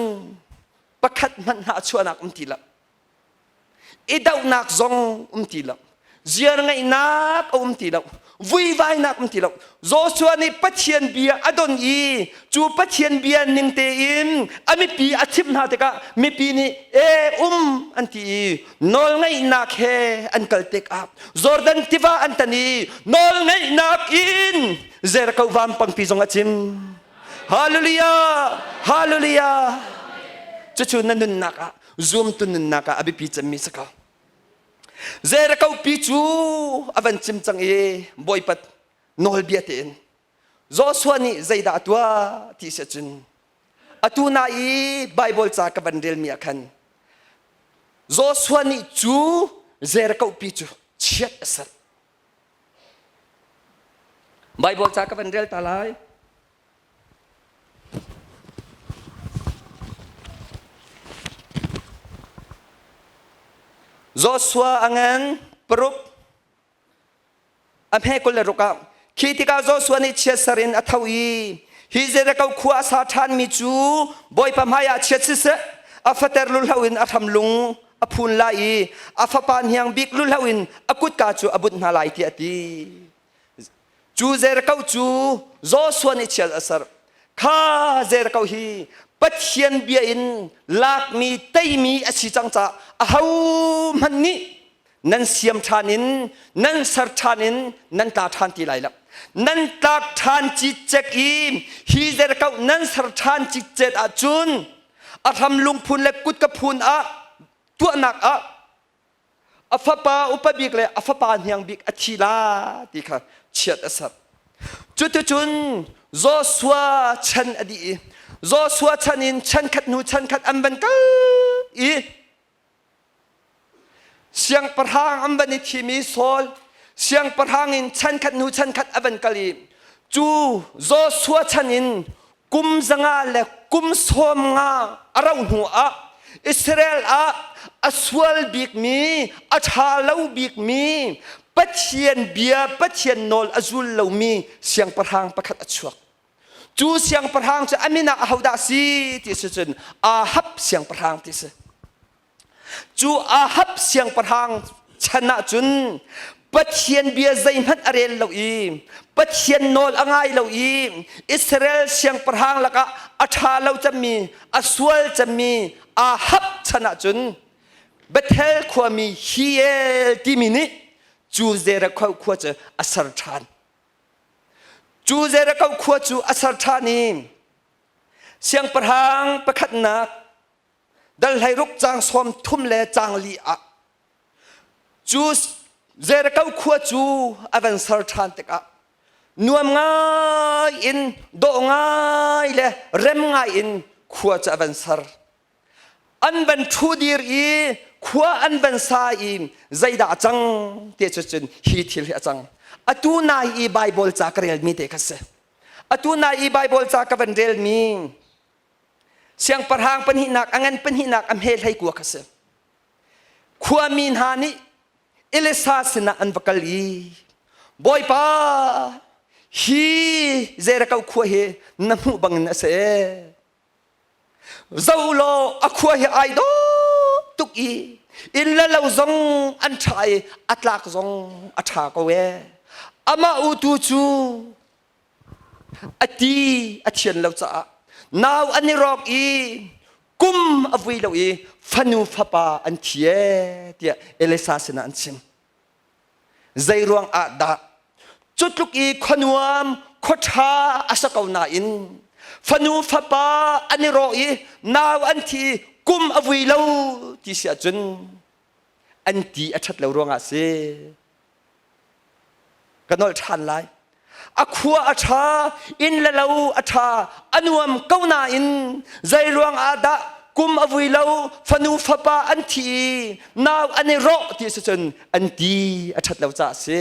pakhat hmanh hnahchuahnak um ti lo. I dohnak zong um ti lo. Ziar ngeihnak a um ti lo. Vuivainak um ti lo. Joshua nih Pathian bia a don i cu Pathian bia ning tein a mipi a chimh hna tikah mipi nih e um an ti i nawlngaihnak he an kal tikah Jordan tiva an tan i nawlngaihnak in Jericho vampangpi zong a cim. Hallelujah! Hallelujah! Cucu na nunnak ah zumtu nunnak ah a biapi cemmi si ko. Jericho pi cu a van cim cang i Bawipa nawlbia tein Joshua nih zeidah a tuah ti si ahcun atu na i Bible ca ka van relmi ah khan Joshua nih cu Jericho pi cu chiat a serh. Bible ca ka van rel ta lai. Joshua a ngan paruk a hme 26 ah khi tikah Joshua nih chiatser in a tho i hi Jericho khua a sa ṭhanmi cu Bawipa hmaiah chiat siseh a fater lulhlo in a hram lung a phun lai i a fapa hniang bik lulhlo in a kutka cu a bunh hna lai tiah a ti. Cu Jericho cu Joshua nih chiat a ser. Kha Jericho hi Pathian bia in lakmi teimi a si cang caah ahohmanh nih nan siam ṭhan in nan ser ṭhan in nan tla ṭhan ti lai lo. Nan tlak ṭhan cicek i hi Jericho nan ser ṭhan cicet ahcun a hram lungphun le kutka phun ah tuahnak ah a fapa upa bik le a fapa hniang bik a thi la ti kha chiat a ser. Cuticun Joshua chan a dih i Joshua chan in chan khat hnu chan khat an van kal i siangpahrang an van i thim i Saul siangpahrang in chan khat hnu chan khat a van kal i cu Joshua chan in kum zanga le kum 50 a rauh hnu ah Israel ah a sual bikmi a ṭha lo bikmi Pathian bia Pathian nawl a zul lomi siangpahrang pakhat a chuak. Cu siangpahrang cu a min ah ahodah si ti si cun Ahab siangpahrang ti si. Cu Ahab siangpahrang chan ah cun Pathian bia zeihmanh a rel lo i Pathian nawl a ngai lo i Israel siangpahrang lakah a ṭha lo cemmi a sual cemmi Ahab chan ah cun Bethel khuami Hiel timi nih cu Jericho khua cu a ser ṭhan. Cu Jericho khua cu a ser ṭhan i siangpahrang pakhatnak dal 16 caang 30 le caang li ah cu Jericho khua cu a van ser ṭhan tikah nuam ngai in dawh ngai le rem ngai in khua cu a van ser. An van ṭhu dir i khua an van sa i zeidah a cang ti cu cun hi thil hi a cang. Atu nai i Baibal ca ka relmi te kha si. Atu nai i Baibal ca ka van relmi Siangpahrang pahnihnak a ngan pahnihnak a hme 19 kha si. Khuami hna nih Elisa sinah an va kal i Bawipa hi Jericho khua hi na hmuh bangin a si. Zoh law a khua hi ai dawh tuk i inn le lo zong an ṭha i a tlak zong a ṭha ko ee. Amah utu cu A ti a thian lo caah nau an i rawk i kum a vui lo i fanu fapa an thi ee tiah Elisa sinah an chim. Zei ruang ah dah cu tluk i khuanuam khuaṭha a sa ko nain fanu fapa an i rawh i nau an thi i kum a vui lo ti si ahcun an ti a ṭhat lo ruangah a si. Ka nolh ṭhan lai. A khua a ṭha, inn le lo a ṭha, a nuam ko nain zei ruang ah dah kum a vui lo, fanu fapa an thi i nau an i rawh ti a si cun an ti a ṭhat lo caah a si.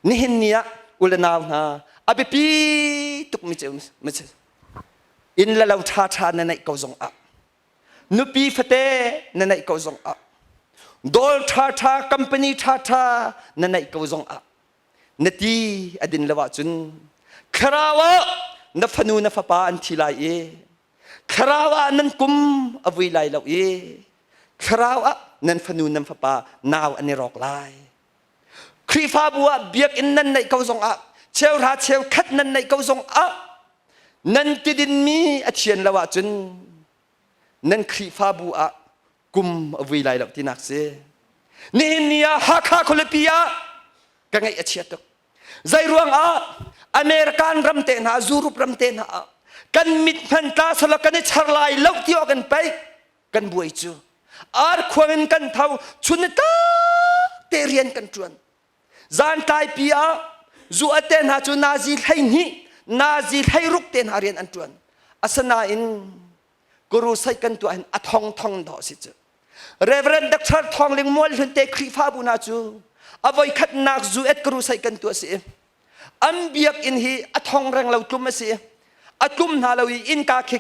Nihin ni ah u le nau hna a biapi tukmi cu inn le lo ṭhaṭha na neih ko zong ah nupi fate na neih ko zong ah dawr ṭhaṭha company ṭhaṭha na neih ko zong ah na ti a din lo ahcun thlarau ah na fanu na fapa an thi lai i thlarau ah nan kum a vui lai lo i thlarau ah nan fanu nan fapa nau an i rawk lai. Khrihfabu ah biakinn nan neih ko zongah cheuhra cheukhat nan neih ko zongah nan tidinmi a thian lo ahcun nan Khrihfabu ah kum a vui lai lo tinak si. Nihin ni ah Hakha khualipi ah ka ngaih a chia tuk. Zei ruangah American ram te hna, Europe ram te hna ah kan mit hman tla sala kan i char lai lo ti awk kan pei kan buai cu ar khuang in kan tho chun ni tak te rian kan tuan zan tlai pi ah zu ate hna cu nazi 12 nazi 16 te hna rian an tuan asinain Guru sai kan tuah hin a thong thong dawh si cu Reverend Dr. Thawng Ling Mual Hlun te Khrihfabu hna cu a voikhatnak zu et guru sai kan tuah si an biakinn hi a thong reng lo tlum a si a tlum hna lo i innka khi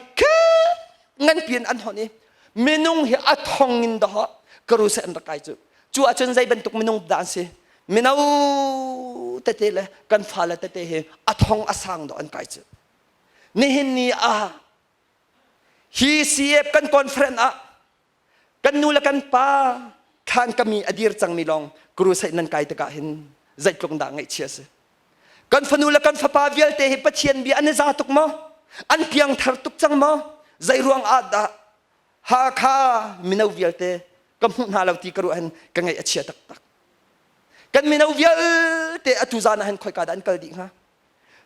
ngan piin an hon i minung hi a thong in dawh guru sai an rak kai cu cu ahcun zei bantuk minung dah an si mino tete le kan fale tete hi a thong a sang dawh an kai cu nihin ni ah Hi CF kan conference ah kan nu le kan pa thlan kami a dir cangmi lawng crusade nan kai tikah hin zeitluk dah ngaihchia si. Kan fanu le kan fapa vialte hi Pathian bia an i za tuk maw? An piangthar tuk cang maw? Zei ruang ah dah Hakha mino vialte ka hmuh hna lo ti ka ruah hin ka ngaih a chia taktak. Kan mino vialte atu zan ah hin khoika dah an kal dih hnga?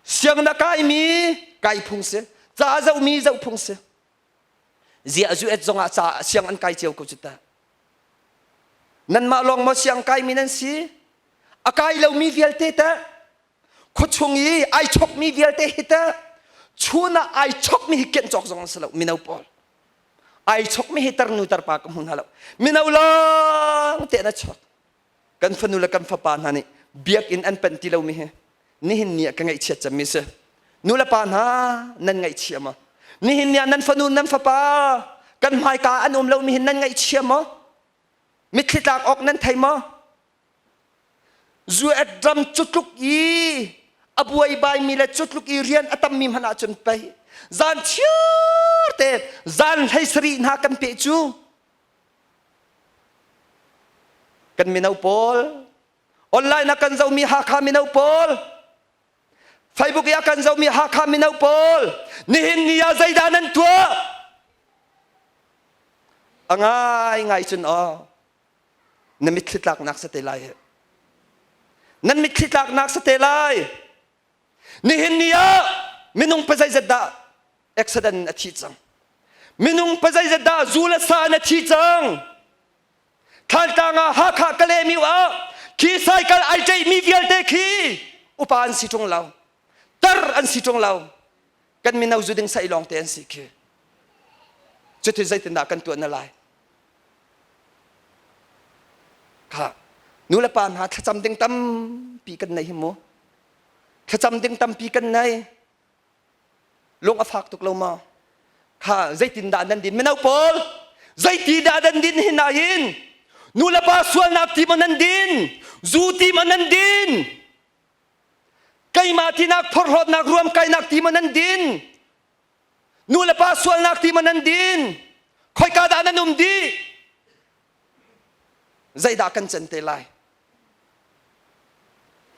Siang na kaimi kai phung si, ca zohmi zoh phung si. Ziah zu et zongah ca siang an kai cio ko cu ta. Nanmah lawng maw siang kaimi nan si? A kai lomi vialte teh, khuachung i ai chokmi vialte hi teh, chun ah ai chokmi hi kenh cawk zong an si lo mino pawl. Ai chokmi hi tarnu tarpa ka hmu hna lo. Mino lawng te na chok. Kan fanu le kan fapa hna nih biakinn an panh ti lomi hi nihin ni ah ka ngaihchiat cemmi si. Nu le pa hna nan ngaihchia maw? Nihin ni ah nan fanu nan fapa kan hmaika an um lomi hi nan ngaihchia maw? Mitthli tlak awk nan thei maw? Zuet ram cutluk i a buaibaimi le cutluk i rian a tammi hmanh ahcun pei zan chiar te zan 17 hna kan peh cu Kan mino pawl, online ah kan zohmi Hakha mino pawl, Facebook i a kan zohmi Hakha mino pawl, nihin ni ah zeidah nan tuah? A ngai ngai cun aw, na mitthli tlaknak sa te lai. Nan mitthli tlaknak sa te lai. Nihin ni ah minung pa zeizat dah accident a thi cang. Minung pa zeizat dah zu le sa in a thi cang. Thantlang ah Hakha Kalemiu ah khi cycle ai ṭeihmi vialte khi upa an si ṭung lo. Tar an si ṭung lo. Kan mino zu ding sai lawng te an si khi. Cuti zeitindah kan tuah na lai? Kha nu le pa hna thlacam ding tampi kan nei hi mu. Thlacam ding tampi kan nei. Lung a fak tuk lo maw? Kha zeitindah nan din mino pawl? Zeiti dah nan din hin ah hin? Nu le pa sualnak ti maw nan din? Zu ti maw nan din? Keimah tinak phorhlawtnak ruamkainak ti maw nan din? Nu le pa sualnak ti maw nan din? Khoika dah nan um dih? Zeidah kan can te lai?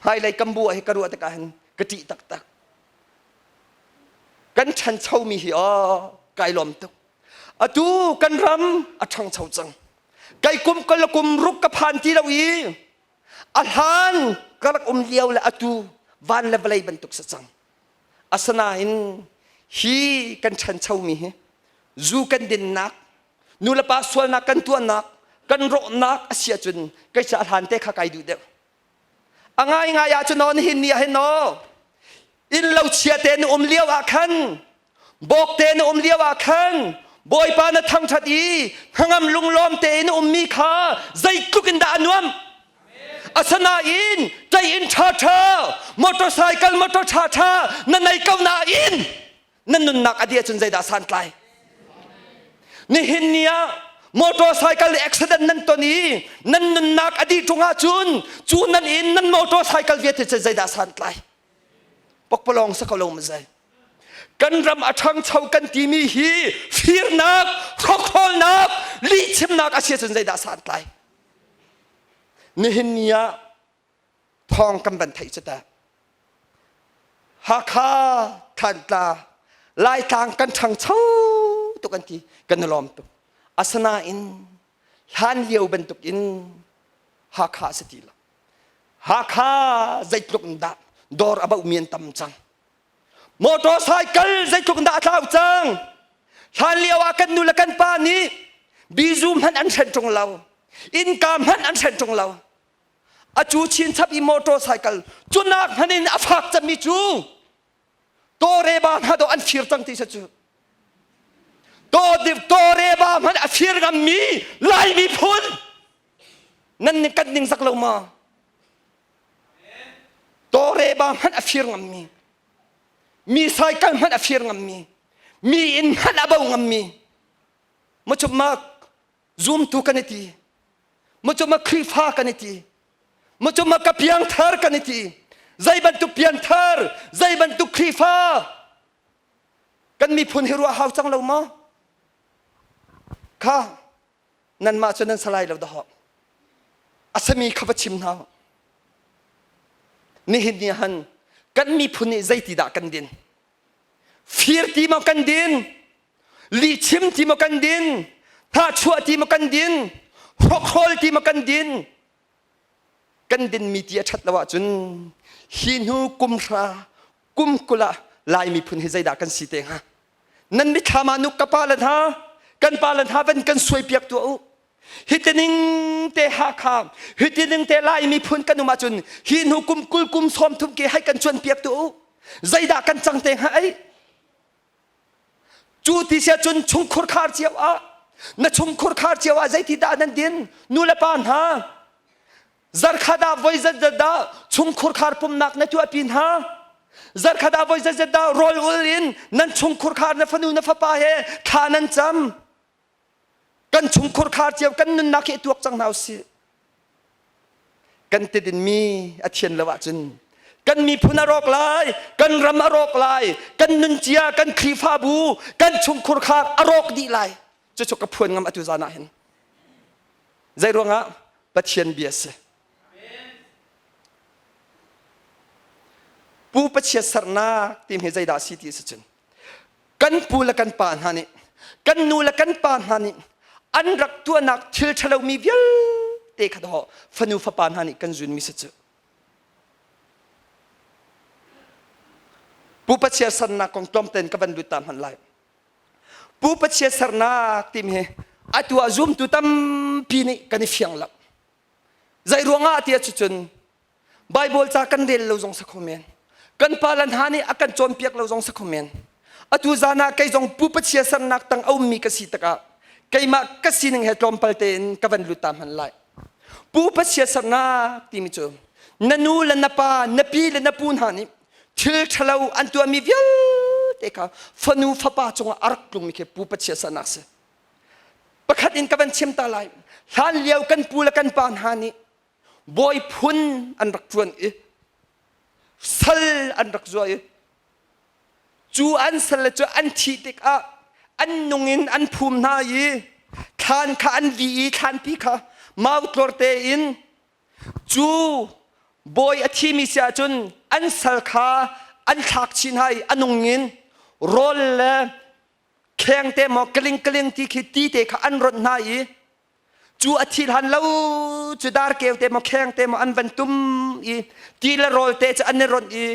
Hmailei kan bu ah hi ka ruah tikah hin ka ṭih taktak. Kan ṭhanchomi hi aw kai lawm tuk. Atu kan ram a ṭhangcho cang. Kai kum kal kum ruk ka phan ti lo i a hlan ka rak um lio le atu van le vawlei bantuk si cang. Asinain hi kan ṭhanchomi hi zu kan dinnak nulepa sualnak kan tuahnak kan rawhnak a si ahcun kei cu a hlan te kha kai duh deuh a ngaingai ahcun aw nihin ni ah hin aw inn lo chia te na um lio ah khan bawk te na um lio ah khan bawipa na thangṭhat i hnangam lunglawm tein na ummi kha zeitluk in dah a nuam asinain ṭei in ṭhaṭha motorcycle motor ṭhaṭha na nei ko nain nan nunnak a dih ahcun zeidah santlai nihin ni ah motorcycle accident nan ton i nan nunnak a dih ṭung ahcun cu nan inn nan motorcycle vialte cu zeidah santlai pokpalawng sa ko lo ma zei kan ram a ṭhangcho kan timi hi firnak hrokhrolnak lihchimnak a si ahcun zeidah santlai nihin ni ah. Thawng kan van theih cu ta. Hakha Thantla Laitlang kan ṭhangcho tuk an ti kan i lawm tuk. Asinain hlan lio bantuk in Hakha a si ti lo. Hakha zeitluk in dah dawr a bohmi an tam cang. Motorcycle zeitluk in dah a tlau cang. Hlan lio ah kan nu le kan pa nih bizu hmanh an hren ṭung lo. Innka hmanh an hren ṭung lo. A cu chinchap i motorcycle cunak hmanh in a fak cemmi cu tawreba hna dawh an fir cang ti sa cu. Tawreba hmanh a fir ngammi Lai miphun nan nih kan ning zak lo ma? Tawreba hmanh a fir ngammi mi cycle hmanh a fir ngammi mi inn hmanh a bo ngammi muchumma zumtu kan i ti muchumma Khrihfa kan i ti muchumma ka piangthar kan i ti zei bantuk piangthar zei bantuk Khrihfa kan miphun hi ruah hau cang lo maw kha nanmah cu nan salai lo dahawk a sami kha va chim hna nihin ni han kan miphun nih zeiti dah kan din fir ti maw kan din lihchim ti maw kan din hnahchuah ti maw kan din hrokhrawl ti maw kan din kan dinmi ti a ṭhat lo ahcun hi hnu kum hra kum 20 ah Lai miphun hi zeidah kan si te hnga nan mithlam ah nuk ka pa le hna kan pa le hna van kan suai piak tuah u hitining te Hakha hitining te Lai miphun kan um ahcun hi hnu kum 20 kum 30 ke hai kan cuan piak tuah u zeidah kan cang te hnga ei Cu ti sia cun chungkhur khar cio ah na chungkhur khar cio ah zeiti dah nan din nu le pa hna zarkhat ah voi zat zat dah chungkhur khar pumnak na tuahpi hna zarkhat ah voi zat zat dah rawl ul in nan chungkhur khar na fanu na fapa he thla nan cam Kan chungkhur khar cio kan nunnak hi tuak cang hna usih. Kan tidinmi a thian lo ahcun kan miphun a rawk lai, kan ram a rawk lai, kan nuncia, kan Khrihfabu, kan chungkhur khar a rawk dih lai. Cucu ka phuan ngam atu zan ah hin. Zei ruangah Pathian bia si. Pu Pathian sernak ti hi zeidah si ti si cun kan pu le kan pa hna nih kan nu le kan pa hna nih an rak tuahnak thil ṭhalomi vialte kha daw fanu fapa hna nih kan zunmi si cu pupa chia sernak kong tlawmten ka van lut ta hmanh lai pupa chia sernak timi hi atu ah zumtu tampi nih kan i fiang lo zei ruangah tiah cucun Bible ca kan rel lo zong si kho men. Kan pa le hna nih a kan cawnpiak lo zong si kho men. Atu zan ah kei zong pupa chia sernak tang a ummi ka si tikah keimah ka sining he tlawmpal tein ka van lut ta hman lai. Pupa chia sernak timi cu na nu le na pa, na pi le na pu hna nih thil ṭhalo an tuahmi vialte kha fanu fapa cungah a rak tlungmi khi pupa chia sernak si. Pakhat in ka van chim ta lai. Hlan lio kan pu le kan pa hna nih bawi phun an rak ṭuan i sal an rak zuah i cu an sal le cu an thih tikah an nung in an phum hna i thlan kha an vi i thlanpi kha mautlor tein cu bawi a thimi si ahcun an sal kha an thlak chih hna i a nung in rawl le kheng te maw kaling kaling ti khi ti te kha an ronh hna i Cu a thil han lo cu darkeu te maw kheng te maw an van tum i ti le rawl te cu an i ronh i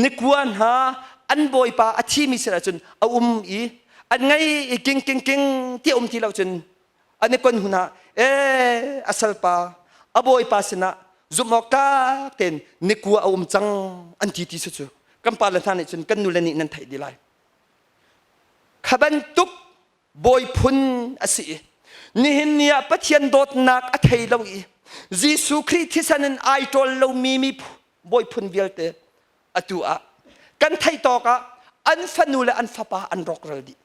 nikua hna an bawipa a thimi sin ahcun a um i an ngei i king king king ti um ti lo cun an i kon hun ah ee a salpa a bawipa sinah zumh awk tlak tein nikua a um cang an ti ti su cu kan pa le hna nih cun kan nu le nih nan theih dih lai kha bantuk bawi phun a si i nihin ni ah Pathian dawtnak a thei lo i Jesuh Khrih thisen in ai ṭawl lomi mi bawi phun vialte atu ah kan theih tawk ah an fanu le an fapa an rawkral dih.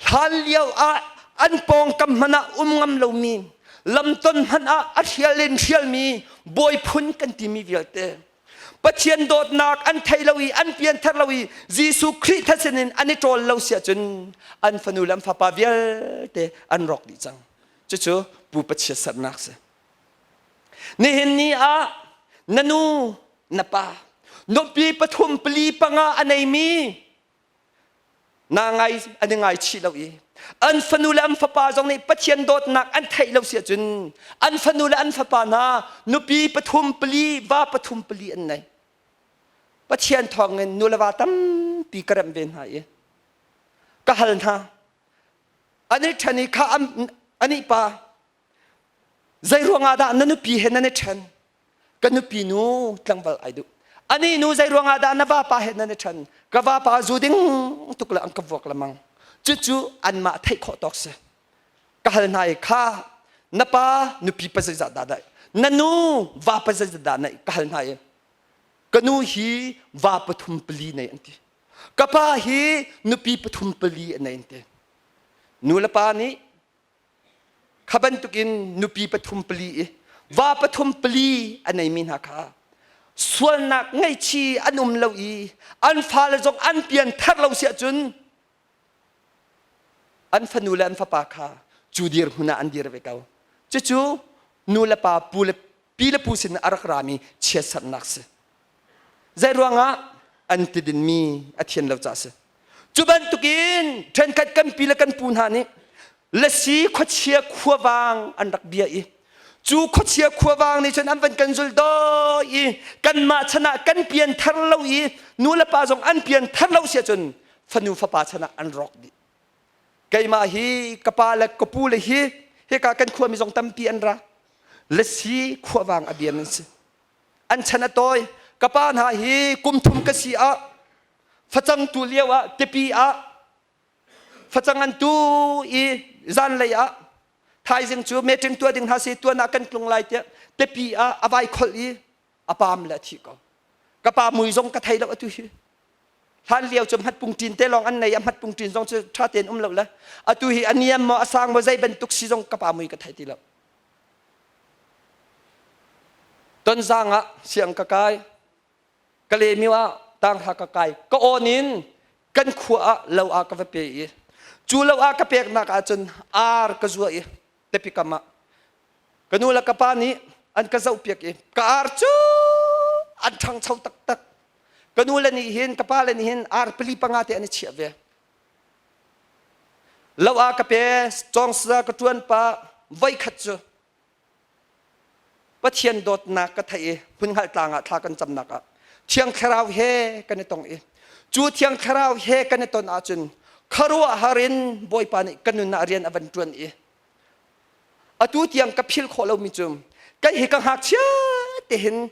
Hlan lio ah an pawngkam hmanh ah um ngam lomi lamton hmanh ah a hrial in hrialmi bawi phun kan timi vialte Pathian dawtnak an thei lo i an pianthar lo i Jesuh Khrih thisen in an i ṭawl lo si ahcun an fanu le an fapa vialte an rawk dih cang. Cucu pupa chiatsernak si. Nihin ni ah Na nu, na pa, nupi pathum pali panga a neimi na ngai an i ngaichih lo i an fanu le an fapa zong nih Pathian dawtnak an theih lo si ahcun an fanu le an fapa hna nupi pathum pali va pathum pali an nei. Pathian thawngin nu le va tampi ka remh ve hna i ka hal hna. An i ṭhen i kha anih pa zei ruangah dah na nupi he nan i ṭhen? Ka nupi nu tlangval ai duh. Anih nu zei ruangah dah na vapa he nan i ṭhen? Ka vapa zu ding tuk le an ka vuak lemang. Cucu anmah theih khawh tawk si. Ka hal hna i kha na pa nupi pa zeizah dah dah na nu va pa zeizah dah naih ka hal hna i ka nu hi va pathum pali nei an ti. Ka pa hi nupi pathum pali a nei an ti. Nu le pa nih Kha bantukin nupi pathum pali i va pathum pali a neimi hna kha sualnak ngaihchi an um lo i an fale zong an pian thar lo si ahcun an fanu le an fapa kha cu dirhmun ah an dir ve ko. Cucu nu le pa pu le pi le pu sin a rak rami chiatserhnak si. Zei ruangah an tidinmi a thian lo caah si. Cu bantukin ṭhenkhat kan pi le kan pu hna nih lasi khuachia khuavang an rak bia i cu khuachia khuavang nih cun an van kan zul dawi i kanmah chan ah kan pian thar lo i nu le pa zong an pian thar lo si ahcun fanu fapa chan ah an rawk dih. Keimah hi ka pa le ka pu le hi hika kan khuami zong tampi an ra. Lasi khuavang a bia an si. An chan a tawi. Ka pa hna hi kum thum ka si ah facang tu lio ah tipi ah facang an tu i zanlei ah thaizing cu meeting tuah ding hna si tuan ah kan tlung lai tiah tipi ah a vai kholh i a pam le a thi ko ka pa mui zong ka thei lo atu hi hlan lio cu hmatpung ṭin te lawng an nei a hmatpung ṭin zong cu ṭha tein um lo le atu hi a niam maw a sang maw zei bantuk si zong ka pa mui ka thei ti lo tonzang ah siang ka kai Kalaymyo ah tanghra ka kai ka awn in kan khua ah lo ah ka va pe i cu lo ah ka peknak ahcun ar ka zua i tepi kam ah ka nu le ka pa nih an ka zohpiak i ka ar cu an ṭhangcho taktak ka nu le nih hin ka pa le nih hin ar pali panga te an i chiah ve lo ah ka pe cawngsa ka ṭuan pa voikhat cu Pathian dawtnak ka theih i hmunhngalh tlang ah thla kan camnak ah Thiang Thlarau he kan i tong i cu Thiang Thlarau he kan i ton ahcun khuaruahhar in Bawipa nih ka nun ah rian a van ṭuan i atu tiang ka philh khawh lomi cu kei hi ka ngakchia te hin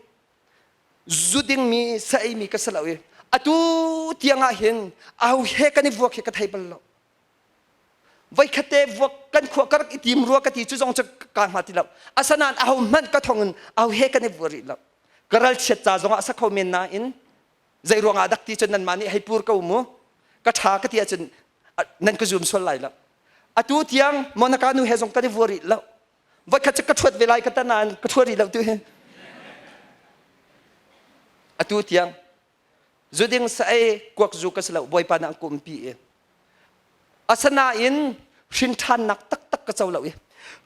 zu dingmi sa eimi ka si lo i atu tiang ah hin aho he kan i vuak hi ka thei bal lo Voikhat te vuak kan khua ka rak i tim rua ka ti cu zong cu ka hnga ti lo. Asanain aho hmanh ka thong in aho he kan i vua rih lo. Ka ralchiat ca zongah a sa kho men nain zei ruangah dak ti cun nanmah nih hei pur ko mu. Ka ṭha ka ti ahcun nan ka zum sual lai lo. Atu tiang Monica nu he zong kan i vua rih lo. Voikhat cu ka ṭhuat ve lai ka ta nain ka ṭhua rih lo tu hi. Atu tiang Zuding sa ei kuak zu ka si lo Bawipa nih an kumpi i asanain hrinṭhannak taktak ka co lo i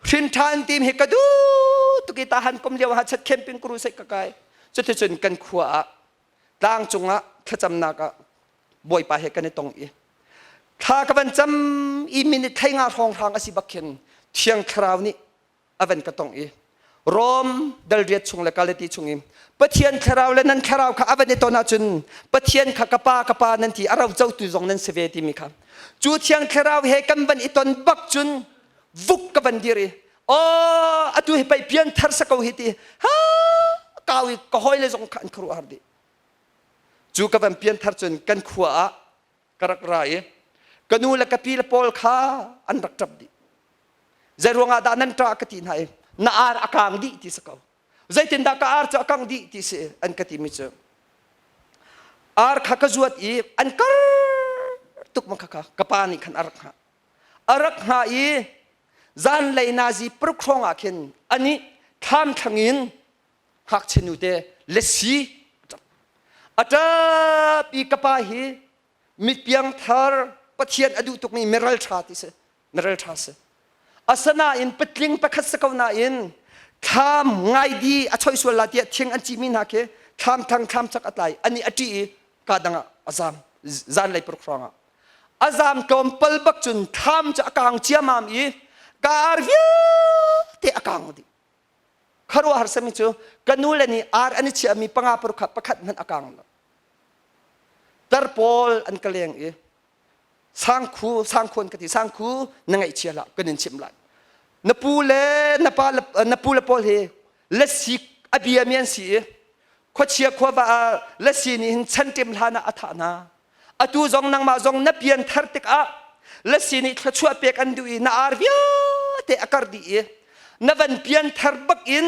hrinṭhan tim hi ka duh tuk i tahan kum lio ah chat camping crusade ka kai cuticun kan khua ah tlang cungah thlacamnak ah Bawipa he kan i tong i thla ka van cam i minute thei nga hrawnghrang a si bak khin Thiang Thlarau nih a van ka tongh i Rom dalriat chung le Galati chung i Pathian thlarau le nan thlarau kha a van i ton ahcun Pathian kha ka pa ka pa nan ti a rocotu zong nan si ve timi kha cu thiang thlarau he kan van i ton bak cun vuk ka van dir i aw atu hi pei pian thar sa ko hi ti ha kau i ka hawi le zong kha an khuaruahhar dih cu ka van pian thar cun kan khua ah ka rak ra i ka nu le ka pi le pawl kha an rak ṭap dih zei ruangah dah nan ṭah ka ti hna i na ar a kang dih ti si ko zeitindah ka ar cu a kang dih ti si an ka timi cu ar kha ka zuat i an kar tuk ma kha ka pa nih khan a rak hngah a rak hngah i zanlei nazi paruk hrawng ah khin ani thlam thlang in ngakchia nu te lesi a ṭap i ka pa hi mitpiang thar Pathian a duh tukmi miral ṭha ti si miral ṭha si asanain patling pakhat si ko nain. Thlam ngaidi a choi sual la tiah thing an cihmi hna khi thlam thang thlam chak a tlai ani a ṭih i ka dang ah a zam zanlei paruk hrawng ah a zam tlawmpal bak cun thlam cu a kang ciamam i ka ar vialte a kang dih khuaruahhar sami cu ka nu le nih ar an i chiahmi panga paruk kha pakhat hmanh a kang lo tar pawl an ka leng i Sangkhu sangkhu an ka ti sangkhu na ngaihchia hlah kan in chimh lai na pu le na pa na pu le pawl hi lasi a bia mi an si i khuachia khuava ah lasi nih hin chanṭim hlan ah a thah hna atu zong nangmah zong na pian thar tikah lasi nih thluachuah pek an duh i na ar vialte a kar dih i na van pian thar bak in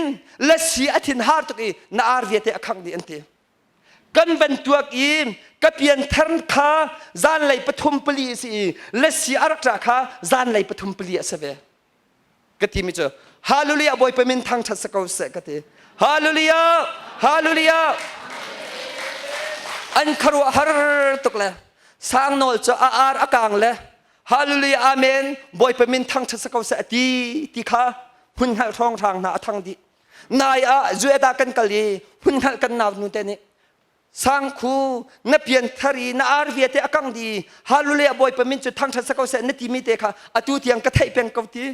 lasi a thin har tuk i na ar vialte a khangh dih an ti kan van tuak i ka pianthar kha zanlei pathum pali a si i lasi a rak ṭah kha zanlei pathum pali a si ve ka ti mi cu hallelujah bawipa min thangṭhat si ko seh ka ti hallelujah hallelujah an khuaruah har tuk le sang nawl cu a ar a kang le hallelujah amen bawipa min thangṭhat si ko seh a ti ti kha hmun hngalh hrawng hrang hna a thang dih Nai ah Judah kan kal i hmunhngalh kan nau nu te nih sangkhu na pian thar i na ar vialte a kang di hallelujah bawipa min cu thangṭhat sa ko seh na timi te kha atu tiang ka theih peng ko ti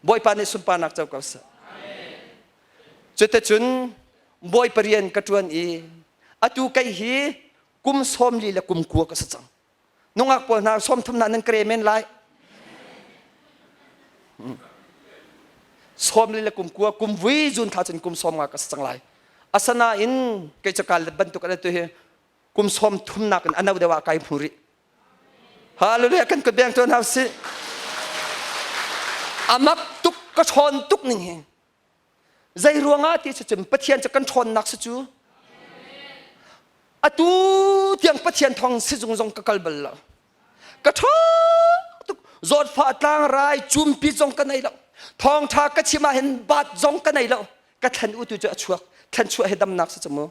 bawipa nih sunparnak co ko seh cuticun bawipa rian ka ṭuan i atu kei hi kum sawm li le kum kua ka si cang Nungak pawl hna 30 na nan kre men lai. Sawm le kum kua kum vui zun thla cun kum sawm nga ka si cang lai. Asanain kei cu kal bantuk an tu hi kum sawm thum nak in ano deuh ah kai hmu rih. Hallelujah kan kut beng tuan hau si. Amak tuk ka ṭhawn tuk ning hi. Zei ruangah ti cun Pathian cu kan ṭhawnnak si cu. Atu tiang Pathian thawng sizung zong ka kal bal lo. Ka ṭhawng tuk. Zawtfah tlangrai cumpi zong ka nei lo. Thawngṭha ka chim ah hin bat zong ka nei lo. Ka thlen u tu cu a chuak. Thlen chuah hi damnak si cu mu.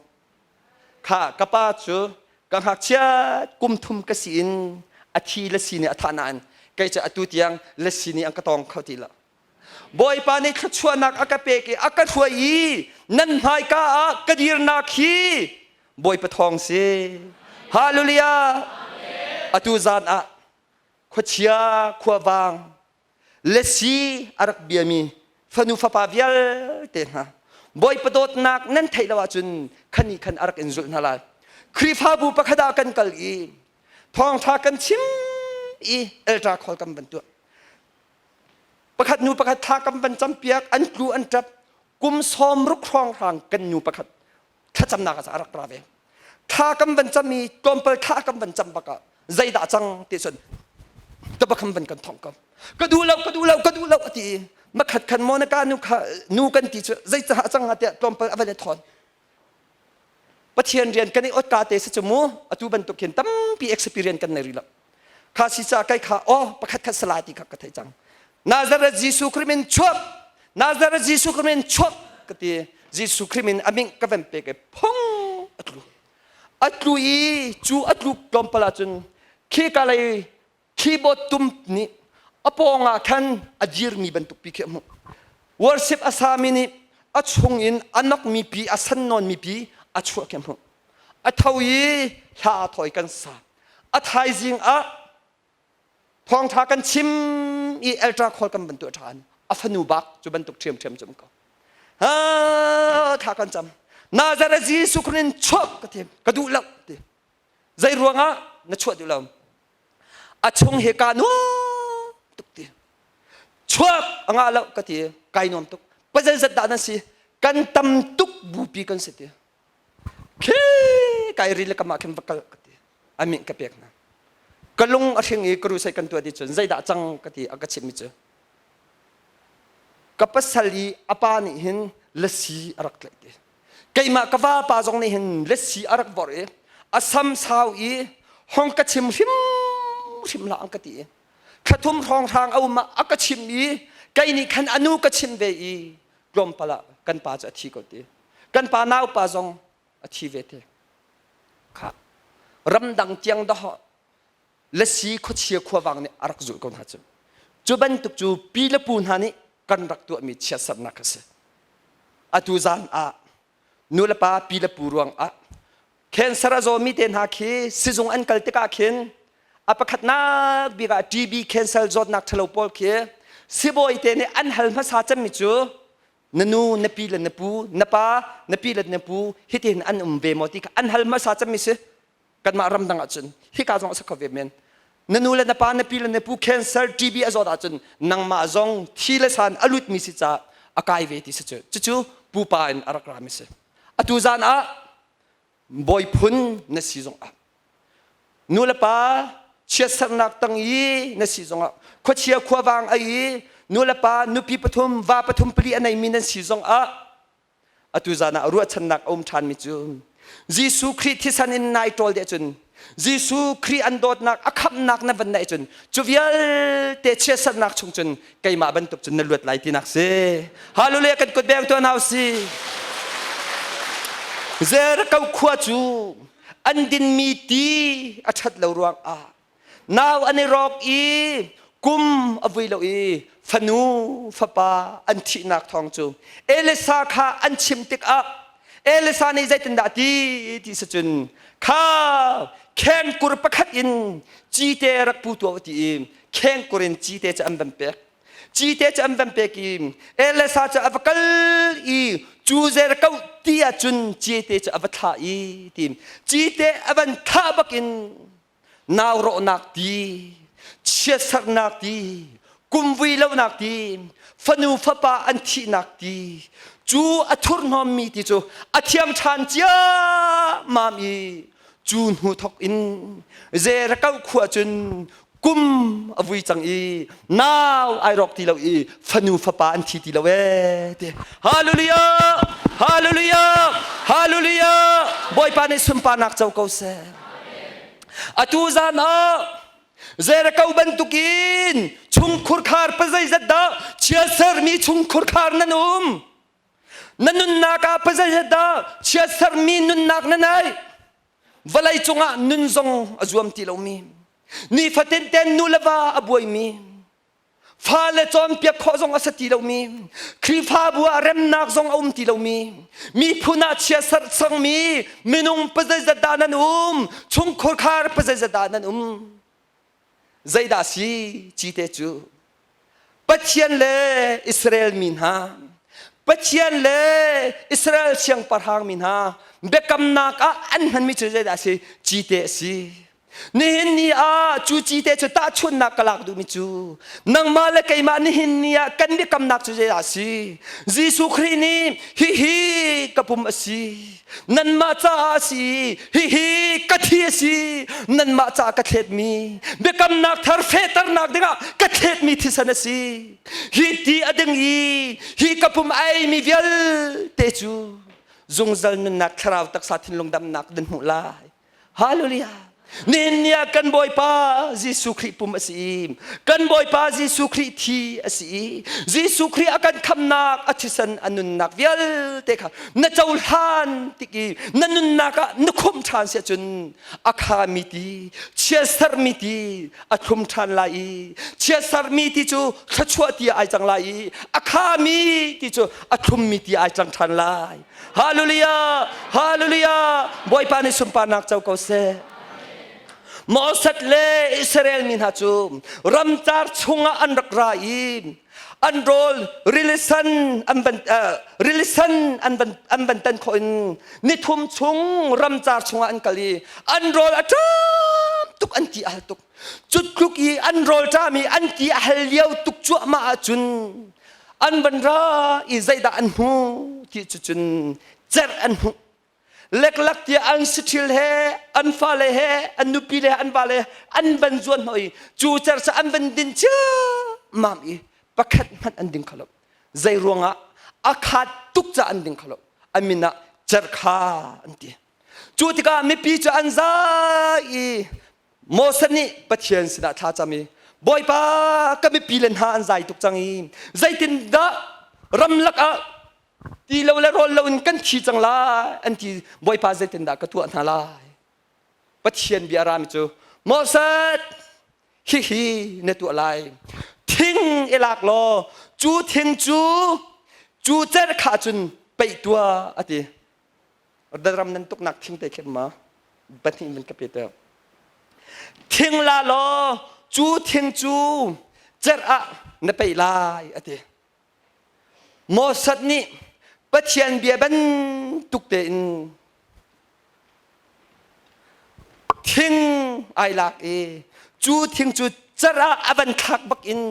Kha ka pa cu ka ngakchiat kum thum ka si in a thi le si nih a thah nain kei cu atu tiang le si nih an ka tawng kho ti lo. Bawipa nih thluachuahnak a ka pek i a ka hruai i nan hmaika ah ka dirnak hi Bawipa thawng si. Hallelujah! Atu zan ah khuachia khuavang lesi a rak biami fanu fapa vialte hna Bawipa dawtnak nan theih lo ahcun khani khan a rak in zulh hna lai. Khrihfabu pakhat ah kan kal i thawngṭha kan chim i elṭa khawl kan van tuah. Pakhat nu pakhat thla kam van campiak an tlu an ṭap kum sawm ruk hrawnghrang kan nu pakhat thlacamnak ah a rak ra ve. Thla kam van cam i tlawmpal thla kam van cam bak ah zeidah cang ti cun tabakham van kan thong ko. Ka duh lo ka duh lo ka duh lo a ti i makhat khan Monica nu kha nu kan ti cu zeicah cang tiah tlawmpal a van i thawn. Pathian rian kan i ot ka te si cu mu atu bantuk hin tampi experience kan nei rih lo. Kha si ca kai kha oh pakhat khat sala ti kha ka thei cang. Nazareth Jesuh Christ min chuak Nazareth Jesuh Christ min chuak ka ti Jesuh Christ min aming ka van pek i phung a tlu. A tlu i cu a tlu tlawmpal ahcun khi ka lei keyboard tum nih a pawng ah khan a dirmi bantuk pi khi a hmuh. Worship a sami nih a chung in a nokmi pi a san nawnmi pi a chuah khi a hmuh. A tho i hla a thawi kan sa. A thaizing ah thawngṭha kan chim i eltra call kan van tuah ṭhan. A fanu bak cu bantuk ṭhiamṭhiam cu um ko. Ha thla kan cam. Nazareth Jesuh Christ in chuak ka ti. Ka duh lo ti. Zei ruangah na chuah duh lo? A chung he kaa nuam tuk ti. Chuak a ngah lo ka ti. Kai nuam tuk. Pazel zat dah nan si? Kan tam tuk bupi kan si ti. Khi kai ri le kamah khin va kal ka ti. A min ka pek hna. Ka lung a hring i ka rusai kan tuah ti cun zeidah cang ka ti a ka chimmi cu. Ka pasal i a pa nih hin lasi a rak tlaih ti. Keimah ka vapa zong nih hin lasi a rak vorh i a sam sau i hong ka chim hrimhrim hlah an ka ti i thlathum hrawnghrang a um ah a ka chim i kei nih khan a nu ka chim ve i tlawmpal ah kan pa cu a thi ko ti kan pa naupa zong a thi ve te kha ramdang tiang dawh lasi khuachia khuavang nih a rak zulh ko hna cu cu bantuk cu pi le pu hna nih. kan rak tuahmi chiatsernak a si. Atu zan ah nu le pa pi le pu ruang ah cancer a zawmi te hna khi sizung an kal tikah khin a pakhatnak bik ah TB cancer zawtnak ṭhalo pawl khi sibawi te nih an hal hmasa cemmi cu na nu na pi le na pu na pa na pi le na pu hitin an um ve maw ti kha an hal hmasa cemmi si. Kanmah ramdang ahcun hika zong a si kho ve men. Na nu le na pa na pi le na pu cancer TB a zawt ahcun nangmah zong thi le san a lutmi si caah a kai ve ti si cu. Cucu pupa in a rak rami si. Atu zan ah bawi phun na si zong ah nu le pa chiatsernak tang i na si zong ah khuachia khuavang ai i nu le pa nupi pathum va pathum pali a neimi nan si zong ah Atu zan ah ruahchannak a um ṭhanmi cu Jesuh Khrih thisen in nai ṭawl deh cun Jesuh Khrih an dawtnak a khamhnak na van naih cun cu vialte chiatsernak chung cun keimah bantuk cun na luat lai tinak si. Hallelujah kan kut beng tuan hau si. Jericho khua cu an dinmi ti a ṭhat lo ruang ah Nau an i rawk i kum a vui lo i fanu fapa an thihnak thawng cu Elisa kha an chim tikah Elisa nih zeitindah ti ti si cun kha khengkur pakhat in cite rak pu tuah ti i khengkur in cite cu an van pek cite cu an van pek i Elisa cu a va kal i cu zer ko ti ahcun cite cu a va thlah i ti cite a van thlah bakin nau rawhnak ti, chiatsernak ti, kumvui lonak ti, fanu fapa an thihnak ti, cu a thurhnawmmi ti cu a thiang ṭhan ciammam i cu hnu thawk in Jericho khua cun kum a vui cang i nau ai rawk ti lo i fanu fapa an thi ti lo ee ti. Hallelujah! Hallelujah! Hallelujah! Bawipa nih sunparnak co ko seh. Atu zan ah Jericho bantukin chungkhur khar pazeizat dah chiatsermi chungkhur khar nan um? Na nunnak ah pazeizat dah chiatsermi nunnak na nei? Vawlei cungah nun zong a zuam ti lomi, nifatin ten nu le va a buaimi, fale cawnpiak khawh zong a si ti lomi, Khrihfabu ah remnak zong a um ti lomi, miphun ah chiatserh cangmi minung pazeizat dah nan um, chungkhur khar pazeizat dah nan um? Zeidah si cite cu? Pathian le Israel mi hna, Pathian le Israel siangpahrang mi hna biakamnak ah an hmanmi cu zeidah a si? Cite a si. Nihin ni ah cu cite cu tahchunhnak ka lak duhmi cu nangmah le keimah nihin ni ah kan biakamnak cu zeidah a si? Jesuh Khrih nih hihi ka pum a si. Nanmah caah a si. Hihi ka thi a si. Nanmah caah ka thletmi biakamnak thar fehternak dingah ka thletmi thisen a si. Hi ti a ding i hi ka pum a eimi vialte cu zungzal nunnak thlarau taksa thinlung damnak nan hmuh lai. Hallelujah. Nihin ni ah kan Bawipa Jesuh Khrih pum a si i kan Bawipa Jesuh Khrih thi a si i Jesuh Khrih a kan khamnak a thisen a nunnak vialte kha na cohlan tik i na nunnak ah na khumh ṭhan si ahcun a khami ti chiatsermi ti a thlum ṭhan lai i chiatsermi ti cu thluachuah ti ai cang lai i a khami ti cu a thlummi ti ai cang ṭhan lai. Hallelujah! Hallelujah! Bawipa nih sunparnak co ko seh. Moses le Israel mi hna cu ramcar chungah an rak ra i an rawl rilisan an van uh, rilisan an van an van tan khawh in nithum chung ramcar chungah an kal i an rawl a ṭam tuk an ti al tuk cu tluk i an rawl ṭam i an ti a hal lio tuk cuahmah ahcun an van ra i zeidah an hmu ti cu cun cerh an hmuh leklak tiah an saṭhil he an fale he an nupi le an vale an van zuan hnawh i cu cerh cu an van din ciammam i pakhat hmanh an ding kho lo zei ruangah a khat tuk ca an ding kho lo a min ah cerh kha an ti cu tikah mipi cu an zai i Moses nih Pathian sinah thla cam i Bawipa ka mipi le hna an zai tuk cang i zeitindah ramlak ah ti lo le rawl lo in kan thi cang lai an ti Bawipa zeitindah ka tuah hna lai Pathian bia rami cu Moses hihi na tuah lai thing i lak law. Cu thing cu cu cerh kha cun peih tuah a ti. Ram nan tuknak thing te khi ma pahnih man ka pe te. Thing la law cu thing cu cerh ah na peih lai a ti. Moses nih Pathian bia bantuk tein thing ai lak i cu thing cu cer ah a van thlak bak in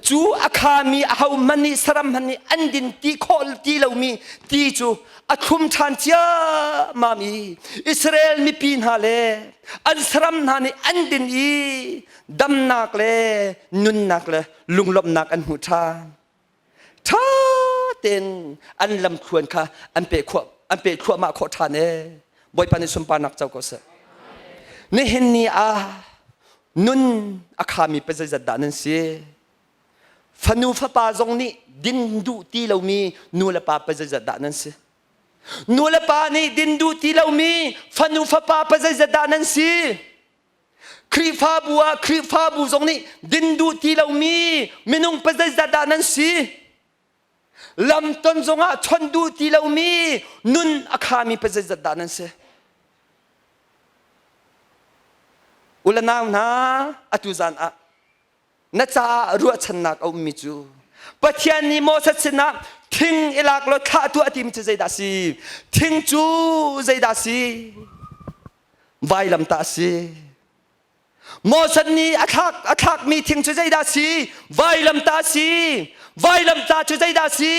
cu a khami ahohmanh nih saram hmanh nih an din ti khawh ti lomi ti cu a thlum ṭhan ciammam i Israel mipi hna le an saram hna nih an din i damnak le nunnak le lunglawmhnak an hmu ṭhan. Ṭha tein an lamthluan kha an peh khawh an peh thluahmah khawh ṭhan ee. Bawipa nih sunparnak co ko seh. Nihin ni ah nun a khami pa zeizat dah nan si? Fanu fapa zong nih din duh ti lomi nu le pa pa zeizat dah nan si? Nu le pa nih din duh ti lomi fanu fapa pa zeizat dah nan si? Khrihfabu ah Khrihfabu zong nih din duh ti lomi minung pa zeizat dah nan si? Lamton zongah chawnh duh ti lomi nun a khami pa zeizat dah nan si? U le nau hna atu zan ah na caah ruahchannak a ummi cu Pathian nih Moses sinah thing i lak law thlah tuah timi cu zeidah si? Thing cu zeidah si? Vailamtah a si. Moses nih a thlak a thlakmi thing cu zeidah si? Vailamtah a si. Vailamtah cu zeidah si?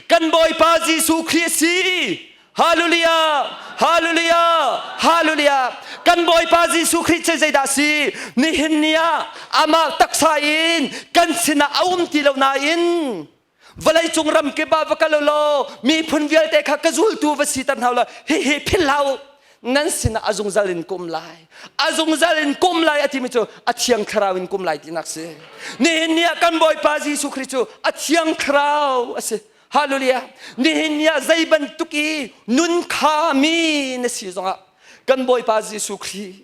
Kan Bawipa Jesuh Khrih a si. Hallelujah! Hallelujah! Hallelujah! Kan Bawipa Jesuh Khrih cu zeidah si? Nihin ni ah amah taksa in kan sinah a um ti lo nain vawleicung ram kip ah va kal u law miphun vialte kha ka zultu va siter hna u law hihi philh hlah u nan sinah a zungzal in kum lai a zungzal in kum lai a timi cu a thiang thlarau in kum lai tinak si nihin ni ah kan Bawipa Jesuh Khrih cu a thiang thlarau a si Hallelujah. Nihin ni ah zei bantuk i nun kha mi na si zongah kan Bawipa Jesuh Khrih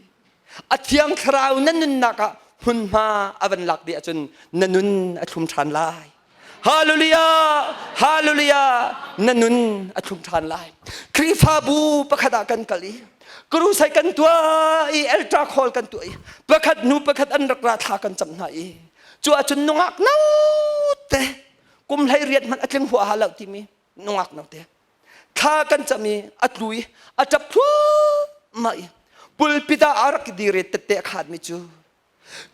a thiang thlarau na nunnak ah hmunhma a van lak dih ahcun na nun a thlum ṭhan lai. Hallelujah! Hallelujah! Na nun a thlum ṭhan lai. Khrihfabu pakhat ah kan kal i crusade kan tuah i altar call kan tuah i pakhat hnu pakhat an rak ra thla kan cam hna i cu ahcun nungak no te kum hlei riat hmanh a tling huaha lo timi nungak note thla kan cam i a tlu i a ṭap thluahmah i pulpit ah a rak dir i tette a khaatmi cu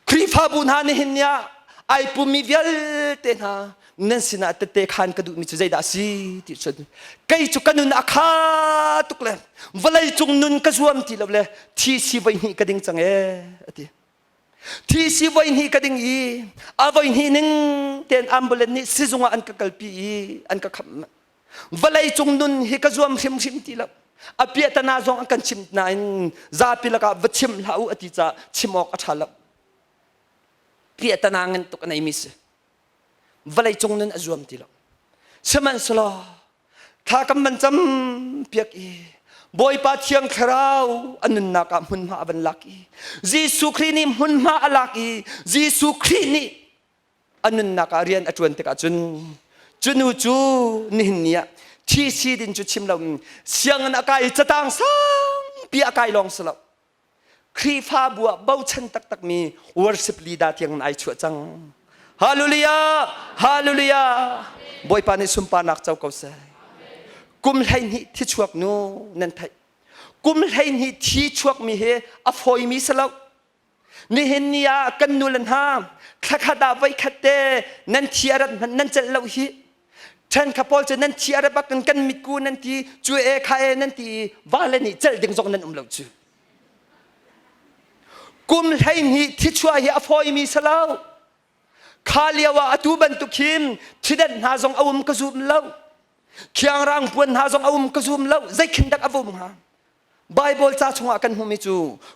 Khrihfabu hna nihin ni ah ai pummi vialte hna nan sinah tette khaan ka duhmi cu zeidah a si ti cun kei cu ka nun a kha tuk le vawlei cung nun ka zuam ti lo le thi si voi hnih ka ding cang ee a ti Thi si voi hnih ka ding i a voi hnih ning tein ambulance nih sizung ah an ka kalpi i an ka khamh. Vawlei cung nun hi ka zuam hrimhrim ti lo. A piahtana zong an kan chimh nain zapi lakah va chim hlah u a ti caah chim awk a ṭha lo. Piahtana ngan tuk a neimi si. Vawlei cung nun a zuam ti lo. Sihmanhsehlaw thla kan van cam piak i Bawipa Thiang Thlarau a nunnak ah hmunhma a van lak i Jesuh Khrih nih hmunhma a lak i Jesuh Khrih nih a nunnak ah rian a ṭuan tikah cun cu nu cu nihin ni ah thi si din cu chim lo sianginn a kai i catang sangpi a kai lawng si lo Khrihfabu ah bochan taktakmi worship leader tiang in ai chuah cang. Hallelujah! Hallelujah! Bawipa nih sunparnak co ko seh. Kum 12 thi chuak nu nan theih. Kum 12 thi chuakmi hi a fawimi si lo. Nihin ni ah kan nu le hna thlakhat ah voikhat te nan thi a rat hmanh nan celh lo hi. Ṭhen kha pawl cu nan thi a rat bak in kan mitku nan ti cu e kha e nan ti i va le nih celh ding zong nan um lo cu. Kum 12 thichuah hi a fawimi si lo. Kha lio ah atu bantuk hin thidanh hna zong a um ka zum lo. Khiangrang puan hna zong a um ka zum lo. Zeikhin dak a vum hnga? Bible ca chungah kan hmuhmi cu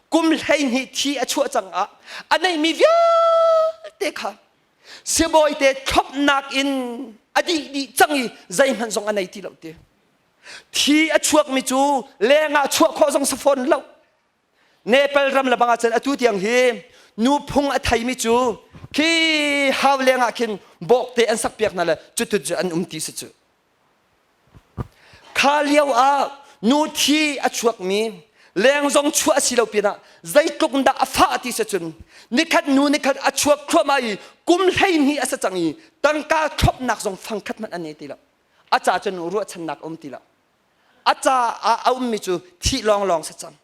kum 12 thi a chuah cang ah a neihmi vialte kha sibawi te thlopnak in a dih dih cang i zeihmanh zong a nei ti lo ti. Thi a chuakmi cu lengah chuah khawh zong si fawn lo. Nepal ram le bang ah cun atu tiang hi Nu phung a theimi cu khi hau leng ah khin bawkte an sak piak hna le cutut cu an um ti si cu. Kha lio ah nu thi a chuakmi leng zong chuah a si lo pinah zeitluk in dah a fah ti si cun nikhat nu nikhat a chuak thluahmah i kum 12 a si cang i tangka thlopnak zong fangkhat hmanh an nei ti lo. A ca cun ruahchannak a um ti lo. A ca ah a ummi cu thih lawnglawng si cang.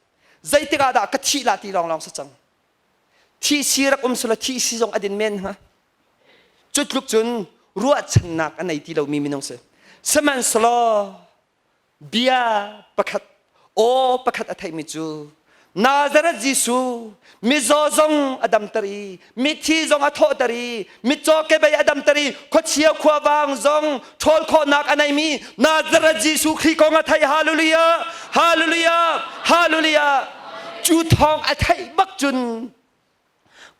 Zeitik ah dah ka thih la ti lawnglawng si cang. Thih si rak um sula thih si zong a din men hnga. Cu tluk cun ruahchannak a nei ti lomi minung si. Sihmanhsehlaw bia pakhat aw pakhat a theihmi cu Nazareth Jesuh mizaw zong a damter i mithi zong a thawhter i mitcaw kebei a damter i khuachia khuavang zong ṭhawl khawhnak a neimi Nazareth Jesuh Khrih kong a theih. Hallelujah! Hallelujah! Hallelujah! Cu thawng a theih bak cun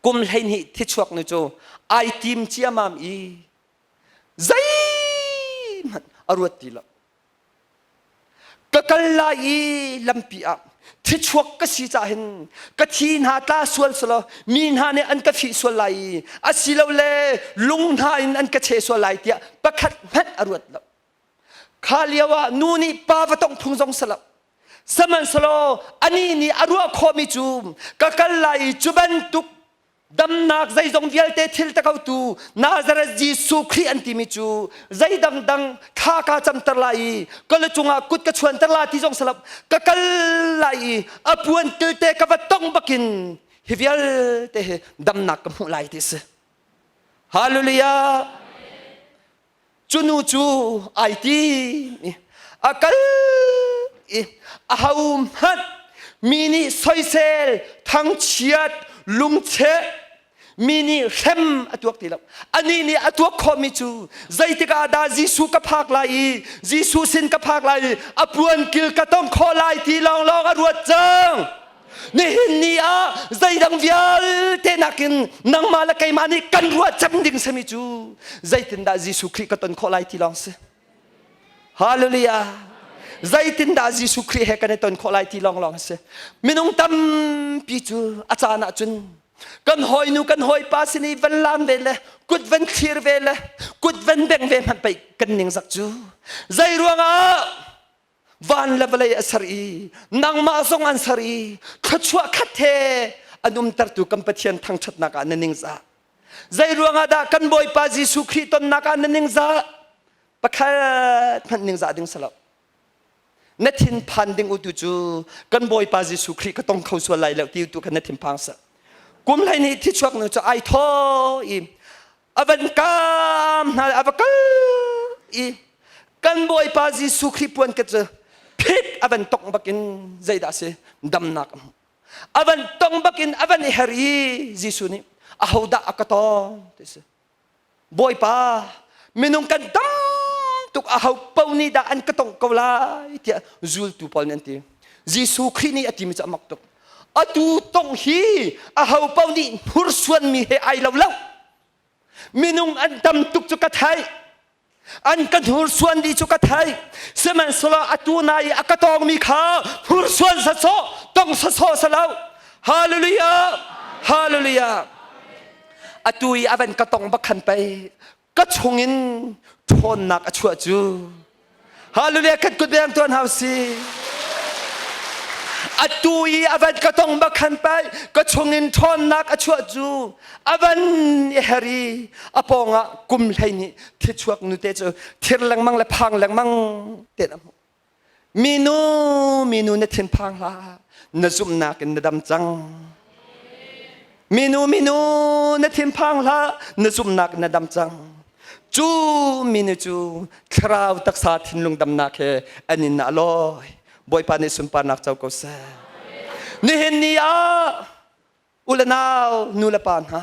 kum 12 thichuak nu cu ai tim ciamam i zeihmanh a ruat ti lo. Ka kal lai i lampi ah thichuak ka si cah hin ka thi hna tla sual selaw mi hna nih an ka fih sual lai i asilole lung hna in an ka cheh sual lai tiah pakhat hmanh a ruat lo. Kha lio ah nu nih pa va tongh phung zong si lo. Sihmanhsehlaw anih nih a ruah khawhmi cu ka kal lai i cu bantuk Damnak zeizong vialte thil takotu Nazareth Jesuh Khrih an timi cu zei dangdang thla ka camter lai i ka lu cungah kut ka chuanter la ti zong salap ka kal lai i a puan tilte ka va tong bakin hi vialte hi damnak ka hmuh lai ti si. Hallelujah! Cu nu cu ai tim i a kal i ahohmanh mi nih soisel, thangchiat, lungcheh, mi nih hrem a tuak ti lo. Anih nih a tuak khawhmi cu zeitik ah dah Jesuh ka phak lai i Jesuh sin ka phak lai i a puankil ka tong khawh lai ti lawnglawng a ruat cang. Nihin ni ah zeidang vialte nakin nangmah le keimah nih kan ruah cem ding sami cu zeitindah Jesuh Khrih ka ton khawh lai ti lawng si. Hallelujah. Zeitindah Jesuh Khrih he kan i ton khawh lai ti lawng lawng si. Minung tampi cu a caan ah cun kan hawinu kan hawipa sin i van lam ve le kut van thlir ve le kut van beng ve hmanh pei kan ningzak cu. Zei ruangah van le vawlei a ser i nangmah zong an ser i thluachuah khat he an umtertu kan Pathian thangṭhatnak ah na ningzah. Zei ruangah dah kan Bawipa Jesuh Khrih tonnak ah na ningzah? Pakhat hmanh ningzah ding si lo. Na thinphan ding utu cu kan Bawipa Jesuh Khrih ka tong kho sual lai lo ti tu khan na thinphang seh. Kum 12 thichuak nu cu ai thaw i a van kaam hna a va kal i kan Bawipa Jesuh Khrih puan ka cu phit a van tongh bakin zeidah a si damnak a hmuh a van tong bakin a van i her i Jesuh nih ahodah a ka tawng ti si Bawipa minung kan tam tuk aho paoh nih dah an ka tongh ko lai tiah zultu pawl nih an ti Jesuh Khrih nih a timi cu a mak tuk atu tongh hi aho paoh nih hnursuanmi he ai lo lo minung an tam tuk cu ka theih an ka hnursuan dih cu ka theih sihmanhsehlaw atu na i a ka tawngmi kha hnursuan sasawh tong sasawh si lo hallelujah hallelujah atu i a van ka tong bak khan pei ka chungin ṭhawnnak a chuah cu Hallelujah kan kut beng tuan hau si atu i a van ka tong bak khan pai ka chungin ṭhawnnak a chuah cu a van i her i a pawngah kum 12 thichuak nute cu thir lengmang le phang lengmang te a hmuh Minu, minu na thinphang hlah, na zumhnak in na dam cang. Minu, minu na thinphang hlah, na zumhnak in na dam cang. Cu minu cu thlarau taksa thinlung damnak he an in a lawi. Bawipa nih sunparnak co ko seh. Nihin ni ah U le nau, nu le pa hna,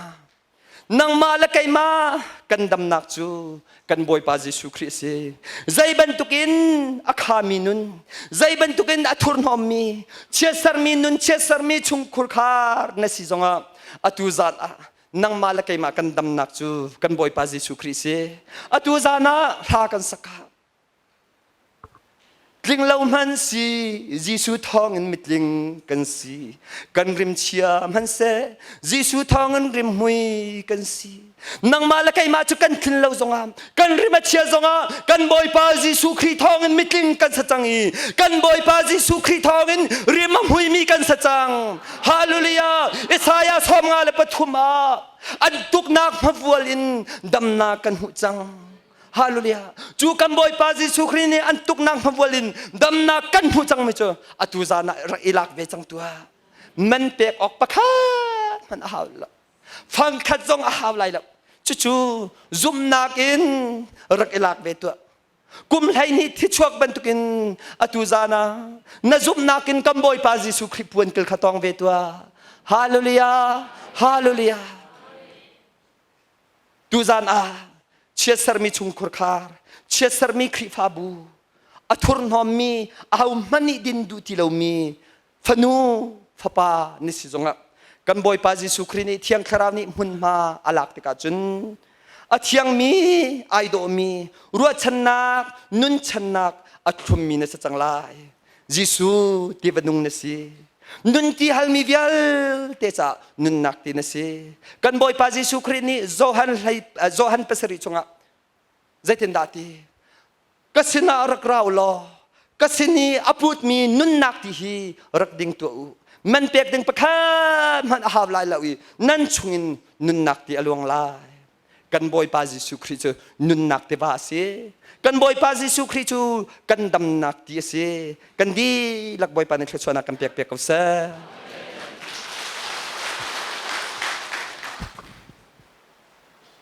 nangmah le keimah kan damnak cu kan Bawipa Jesuh Khrih a si. Zei bantukin a khami nun, zei bantukin a thurhnawmmi, chiatsermi nun, chiatsermi chungkhur khar na si zongah atu zan ah nangmah le keimah kan damnak cu kan Bawipa Jesuh Khrih a si. Atu zan ah hla kan sak ah. Tling lo hmanh si Jesuh thawngin mitling kan si. Kan rimchia hmanhseh Jesuh thawngin rimhmui kan si. Nangmah le keimah cu kan tlin lo zongah kan rim a chia zongah kan Bawipa Jesuh Khrih thawngin mitling kan sa cang i kan Bawipa Jesuh Khrih thawngin rim a hmuimi kan sa cang. Hallelujah! Isaiah 53 ah an tuknak hmavual in damnak kan hmuh cang. Hallelujah. Cu kan Bawipa Jesuh Khrih nih an tuknak hmavual in damnak kan hmuh cangmi cu atu zan ah rak i lak ve cang tuah. Man pek awk pakhat hmanh a hau lo. Fangkhat zong a hau lai lo. Cucu zumhnak in rak i lak ve tuah. Kum 12 thichuak bantukin atu zan ah na zumhnak in kan Bawipa Jesuh Khrih puan kil kha tawng ve tuah. Hallelujah. Hallelujah. Tuzan ah chiatsermi chungkhur khar, chiatsermi Khrihfabu, a thurhnawmmi, ahohmanh nih din duh ti lomi fanu, fapa na si zongah kan Bawipa Jesuh Khrih nih Thiang Thlarau nih hmunhma a lak tikah cun a thiangmi, ai dawhmi, ruahchannak, nunchannak a thlummi na si cang lai. Jesuh ti va nung na si. Nun ti halmi vialte caah nunnak ti na si. Kan Bawipa Jesuh Khrih nih Johan hlei Johan 7 chungah zeitindah ti? Ka sinah rak ra u law ka sin i a putmi nunnak ti hi rak ding tuah u. Man pek ding pakhat hmanh a hau lai lo i nan chungin nunnak ti a luang lai. Kan Bawipa Jesuh Khrih cu nunnak tiva a si. Kan Bawipa Jesuh Khrih cu kan damnak ti a si. Kan dihlak Bawipa nih thluachuahnak kan pek piak ko seh.